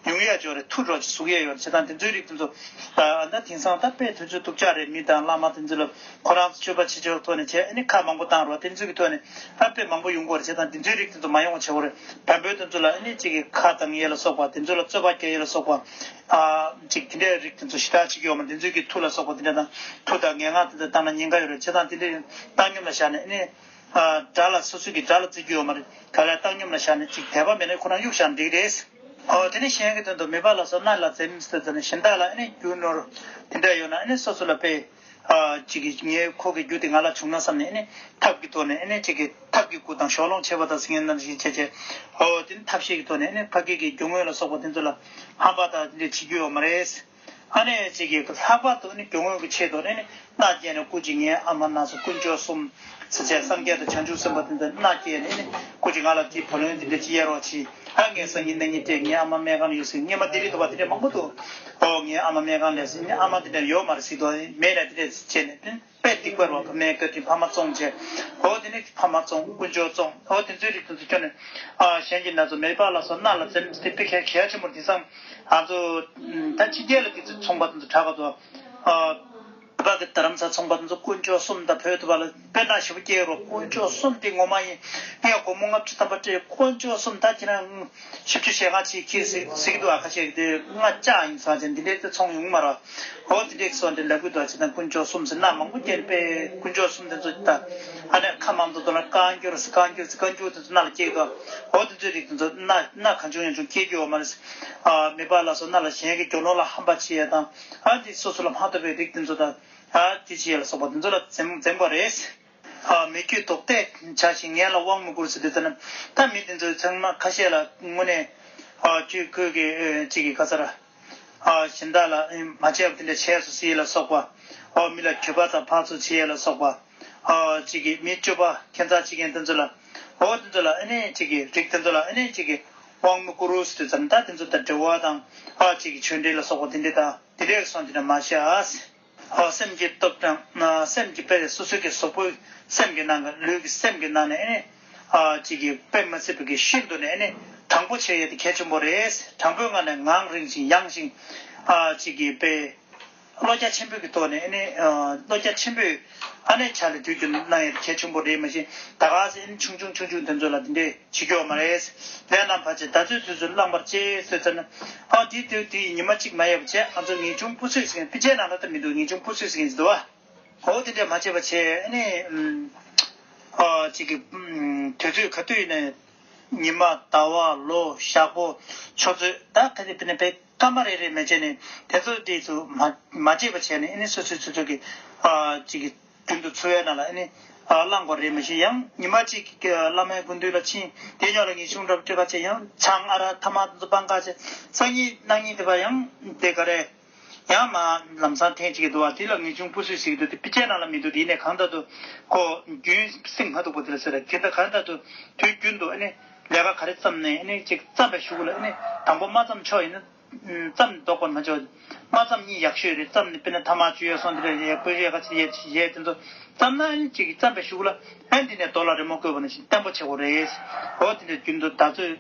ཡོང་ཡ་ཅོ་རེད། ཐུག་འགྲོ་ཅིག་ཟུག་ཡ་ཡོད་རེད། བྱས་ཙང་དེ་ཚོའི་རིགས་དེ་ཚོ་ད་ད་དེང་སང་ད་དཔེ་དུས་ཚོད་སྡུག་ཅག་རེད། མི་དང་བླ་མ་དེ་ཚོ་ལ་ཁོ་རང་ཚོ་སྤྱོད་པ་བྱེད་ཕྱོགས་ཐོག་ནས་བྱས་ཨ་ནི་ཁ་མང་པོ་བཏང་རོགས་དེ་ཚོའི་གི་ཐོག་ནས་ད་དཔེ་མང་པོ་ཡོང་གི་ཡོད་རེད། བྱས་ཙང་དེ་ཚོའི་རིགས་དེ་ཚོ་མ་ཡོང་བ་བྱེད་དགོས་རེད། བན་པོའི་དེ་ཚོ་ལ་ཨ་ནི་གཅིག་གི་ཁ་བཏང་ཡས་ལ་སོགས་པ་དེ་ཚོ་ལ་རྩོད་པ་རྒྱག་ཡས་ལ་སོགས་པ་ཨ་གཅིག་དེ་འདྲའི་རིགས་དེ་ཚོ་ཞེ་དྲག་བྱེད་ཀྱི་ཡོད་མ་རེད། དེ་ཚོའི་གི་མཐུ་ལ་སོགས་པ་དེ་འདྲ་དང་མཐུ་དང་ངན་སྔགས་དེ་ཚོ་བཏང་ན་ཉེན་ཁ་ཡོད་རེད། བྱས་ཙང་དེ་འདྲའི་བཏང་སྙོམས་ལ་བཞག་ནས་ཨ་ནི་ཨ་དགྲ་ལ་སོ་སོའི་གི་དགྲ་ལ་བརྩི་རྒྱུ་ཡོད་མ་རེད། ག་ལ་བཏང་སྙོམས་ལ་བཞག་ནས་ཅིག་དད་པ་མེད་ན་ཁོ་རང་གཡུག་བཞག་འགྲིག་རེད། ཨོ་དེ་ནས་གཞན་གྱི་དོན་དུ་མེད་པ་ལ་སོགས་གནོད་ལ་འཛེམ་ཟེར་དུས་ནི་གཞན་དག་ལ་ཨ་ནི་རྒྱུ་ནོར་དེ་འདྲ་ཡོད་ན་ཨ་ནི་སོ་སོ་ལ་དཔེ་ཨ་ཅིག་གིས་ངའི་ཁོ་གི་རྒྱུ་དེ་ང་ལ་བྱུང་ན་བསམ་ནས་ཨ་ནི་ཐབས་ཀྱི་ཐོག་ནས་ཨ་ནི་ཅིག་གིས་ཐབས་ཀྱི་སྐུ་དང་ཞོགས་ལོང་ཆེ་བ་དང་ཟེར་མཁན་ནང་བཞིན་བྱས་བྱས་ཨོ་དེ་ནི་ཐབས་ཤེས་ཀྱི་ཐོག་ནས་ཨ་ནི་ཕ་སྐད་ཀྱི་རྒྱུ་དངོས་ལ་སོགས་པ་དེ་ཚོ་ལ་ཧམ་པ་དང་དེ་འདྲ་བྱེད་རྒྱུ་ཡོད་མ་རེད། ཨ་ནེ་གཅིག་གིས་ལྷག་པར་དུ་ནི་སྐྱོ་ངལ་གྱི་ཆེད་དུ་ནི་མནའ་སྐྱེལ་ནས་སྐུ་མཁྱེན་ངའི་ཨ་མ་མནའ་སོ་དཀོན་མཆོག་གསུམ་ཟེར་བྱས་སངས་རྒྱས་དང་བྱང་ཆུབ་སེམས་དཔའ་དེ་ཚོ་མནའ་སྐྱེལ་ནས་ནི་སྐུ་མཁྱེན་ང་ལ་དེའི་བུ་ལོན་དེ་འདྲ་ཅི་གཡར་རོགས་གྱིས། ཨ་ངའི་སང་ཉིན་གནངས་ཉིན་སྤྲད་ངའི་ཨ་མ་སྨན་ཁང་ལ་ཡོད་ཟེར། སྔས་མ་ལྡི་ལི་དུ་བ་དེ་འདྲ་མང་པོ་འདུག་ཨོ་ངའི་ཨ་མ་སྨན་ཁང་ལ་ཟེར་ནི་ཨ་མ་དེ་འདྲ་ཡོད་མ་རེད་ཟེར་དུས་མེད་ལ་དེ་འདྲ་བྱས་ནས་དཔེ་སྡིག་པ་རུ་བ་ཕ་མའི་བཀའ་དྲིན་ཕ་མ་བཙོང་བྱས། ཨོ་དེ་ནི་ཕ་མ་བཙོང་དཀོན་མཆོག་བཙོང་ཨོ་དེ་ཚོའི་རིགས་དེ་ཚོ་ཁྱོན་ནས་ཨ་གཞན་གྱི་ན་ཚོ་མེད་པ་ལ་སོགས་མནའ་ལ་འཛེམ་སྟེ་དཔེ་གལ་གལ་ཆེན་པོ་འདི་སང་ང་ཚོ་ད་ཕྱི་རྒྱལ་ལ་དེ་ཚོ་ཚོང་པ་དེ་ཚོ་གྲགས་ག་ཚོ་ཨ་བོད་པ་གི་རྡ་རམ་ས་ཚོང་པ་དེ་ཚོ་དཀོན་མཆོག་གསུམ་དང་བོད་དུ་བ་ལ་དཔེ་མནའ་ཞེ་པོ་སྐྱེལ་རོགས། དཀོན་མཆོག་གསུམ་དེ་ངོ་མ་ཡིན། ངས་སྒོར་མོ་ལྔ་བཅུ་ཐམ་པ་སྤྲད། དཀོན་མཆོག་གསུམ་ད་ཁྱེད་རང་བཞི་བཅུ་ཞེ་ལྔ་ཅིག་ཁྱེར་ཟེར་ཟེར་གི་འདུག་ཨ་ཁ་ཤས་ཀྱིས་དེ་ལྔ་བཅག་ཡིན་ཟེར་བྱས་འདི་འདྲའི་དེ་ཚོང་ཡོང་མ་རེད། འོ་དེ་འདྲའི་སོགས་འདི་ལབ་གི་འདུག་ཨ་ཅེ་དང་དཀོན་མཆོག་གསུམ་ཟེར་མནའ་མང་པོ་སྐྱེལ་པས་དཀོན་མཆོག་གསུམ་དེ་ཚོ་ད་ཨ་ནི་ཁ་མང་དུ་དོ་ལ་བཀའ་འགྱུར་ཟེར་བཀའ་འགྱུར་ཟེར་བཀའ་འགྱུར་དེ་ཚོ་མནའ་ལ་སྐྱེལ་གི་འདུག་འོ་དེ་ཚོའི་རིགས་དེ་ཚོ་མནའ་མནའ་གང་བྱུང་ཡང་བྱུང་སྐྱེལ་རྒྱུ་ཡོད་མ་རེད། ཨ་མེད་པ་ལ་སོགས་མནའ་ལ་གཞན་གྱི་རྒྱུ་ནོར་ལ་ཧམ་པ་བྱེད་ཡ་དང་ཨ་འདི་སོ་སོ་ལ་མ་ཐོབ་པའི་རིགས་དེ་ཚོ་དང་ཨ་དེ་བྱེད་ཡ་ལ་སོགས་པ་དེ་ཚོ་ལ་འཛེམ་འཛེམ་པ་རེད། ཨ་མི་རྒྱུད་ལྡོག་ལྟས་བྱ་ཞིང་ངན་ལ་དབང་མི་བསྐུར་ཟེར་དུས་ཙམ་ན། ད་མི་དེ་ཚོ་ཚང་མ་ཁ་ཤས་ལ་དངོས་གནས་ཨ་རྒྱུད་བཀོད་ཀྱི་ཨེ་གཅིག་གི་ག་ཚར་ཨ་གཞན་དག་ལ་ཨེ་མ་བྱས་པ་དེ་འདྲ་བྱས་སོ་ཟེར་ལ་སོགས་པ། ཨོ་མི་ལ་གྱོད་པ་དང་ཕར་ཚུར་བྱེད་ཡས་ལ་སོགས་པ། ཨོ་གཅིག་གི་མི་སྤྱོད་པ་ཁྱད་མཚར་བྱེད་མཁན་དེ་ཚོ་ལ། ཨོ་དེ་ཚོ་ལ་ཨ་ནི་གཅིག་གི་རིགས་དེ་ཚོ་ལ་ཨ་ནི་གཅིག་གི་དབང་མི་བསྐུར་ཟེར་དུས་ཙམ་ད་དེ་ཚོ་དང་འབྲེལ་བ་དང་ཨ་གཅིག་གི་ཆོས་འབྲེལ་ལ་སོགས་པ་དེ་འདྲ་དང་དེ་འདྲ་སོང་དེ་འདྲ་མ་བྱས། ཨོ་སེམས་ཀྱི་སྟོབས་དང་ཨ་སེམས་ཀྱི་དཔེ་སོ་སོ་གི་གཟུགས་པོའི་སེམས་ཀྱི་ནང་གི་ལུས་ཀྱི་སེམས་ཀྱི་ནང་ནས་ཨ་ནི་ཨ་གཅིག་གི་དཔེ་མ་སྲིད་པའི་གི་ཤིན་ཏུ་ནས་ཨ་ནི་དྲང་པོ་བྱས་ཡོད་དེ་གལ་ཆེན་པོ་རེད། དྲང་པོའི་ངང་ནས་ངང་རིང་ཞིང་ཡང་ཞིང་ཨ་གཅིག་གི་དཔེ། བློ་རྒྱ་ཆེན་པོའི་གི་ཐོག་ནས་ཨ་ནི་ཨ་བློ་རྒྱ་ཆེན་པོས་ཨ་ནི་ཕྱག་ལས་དུས་རྒྱུན་གནང་ཡས་གལ་ཆེན་པོ་རེད། མ་གཞི་ད་ག་སེ་ཨ་ནི་ཆུང་ཆུང་ཆུང་ཆུང་དེ་ཚོ་ལ་དེ་འདྲས་བྱེད་རྒྱུ་ཡོད་མ་རེད། ལས་རྣམ་བར་ཆད་ད་ཚོད་དུས་ཚོད་བླང་བར་བྱེད་ཟེར་ཙམ་ན། ཨ་དེ་དུས་དེ་ཉི་མ་གཅིག་མ་ཡས་པ་བྱས། ང་ཚོ་ངེས་འབྱུང་སྤུ་སུས་ཟིན་དཔེ་ཆའི་ནང་ལ་ད་མི་འདུག་ངེས་འབྱུང་སྤུ་སུས་ཟིན་འདུག་བ། འོ་དེ་འདྲས་མ་བྱས་པ་བྱས་ཨ་ནི་ཨ་གཅིག་གི་དུས་ཚོད་ག་དུས་ཡིན་ན། ཉི་མ་ཟླ་བ་ལོ་ཞག་པོ་ཆུ་ཚོད་ད་ག་དེ་དཔེར་ན་དཔེ་སྐར་མ་རེ་རེ་མ་བྱས་ནས་དེ་ཚོ་དེ་ཚོ་མ་མ་བྱས་པ་བྱས་ནས་ཨ་ནི་སོ་སོའི་སོ་སོ་གི་ཨ་གཅིག་གི་རྒྱུན་དུ་འཚོ་བའི་ནང་ལ་ཨ་ནི་ཨ་བླང་དགོས་རེད། མ་གཞི་ཡང་ཉི་མ་གཅིག་གི་བླ་མའི་སྐུ་མདུན་ལ་ཕྱིན་དེ་ཉོག་ལ་ངེས་འབྱུང་འདྲ་པོ་སྤྲད་པ་བྱས་ཡང་ཆང་ཨ་རག་ཐ་མག་དེ་ཚོ་སྤང་ཁ་བྱས་སང་ཉིན་གནངས་ཉིན་དེ་བ་ཡང་དེ་ག་རེ། ཡང་མ་ལམ་སང་ཐེངས་གཅིག་གི་འདུག་བ། དེ་ལ་ངེས་འབྱུང་སྤུ་སུས་ཟེར་གྱི་འདུག་དེ་དཔེ་ཆའི་ནང་ལ་མི་འདུག་དེ་ནས་གང་ལྟར་དུ་ཁོ་རྒྱུན་བསྲིང་མ་ཐུབ་པ་དེ་ལ་ཟེར། དེ་ལྟར་གང་ལྟར་དུ་དུས་རྒྱུན་དུ་ཨ་ནི་ལས་ཀ་ག་རེ་བརྩམས་ནས་ཨ་ནི་གཅིག་བརྩམས་པའི་གཞུག་ལ་ཨ་ནི་དང་པོ་མ་བརྩམས་ཆོག་ཡིན་ན་བརྩམས་ལྡོག་པར་མ་ཆོག་མ་བརྩམས་གཉིས་ཡག་ཤོས་རེད། བརྩམས་ནས་དཔེར་ན་ཐ་མག་བཅུ་ཡས་སོང་དེ་ལ་ཡས་བཀོལ་ཡས་ག་ཚོད་ཡས་ཡས་དེ་ཚོ་བརྩམས་ན་ཨ་ནི་གཅིག་བརྩམས་པའི་གཞུག་ལ་ཨ་ནི་དེ་ནས་རྡོ་ལ་རི་མོ་བརྐོས་པ་ནང་བཞིན་བརྟན་པོ་བྱེད་དགོས་རེད། འོ་དེ་འདྲ་རྒྱུན་དུ་ད་ཚོད།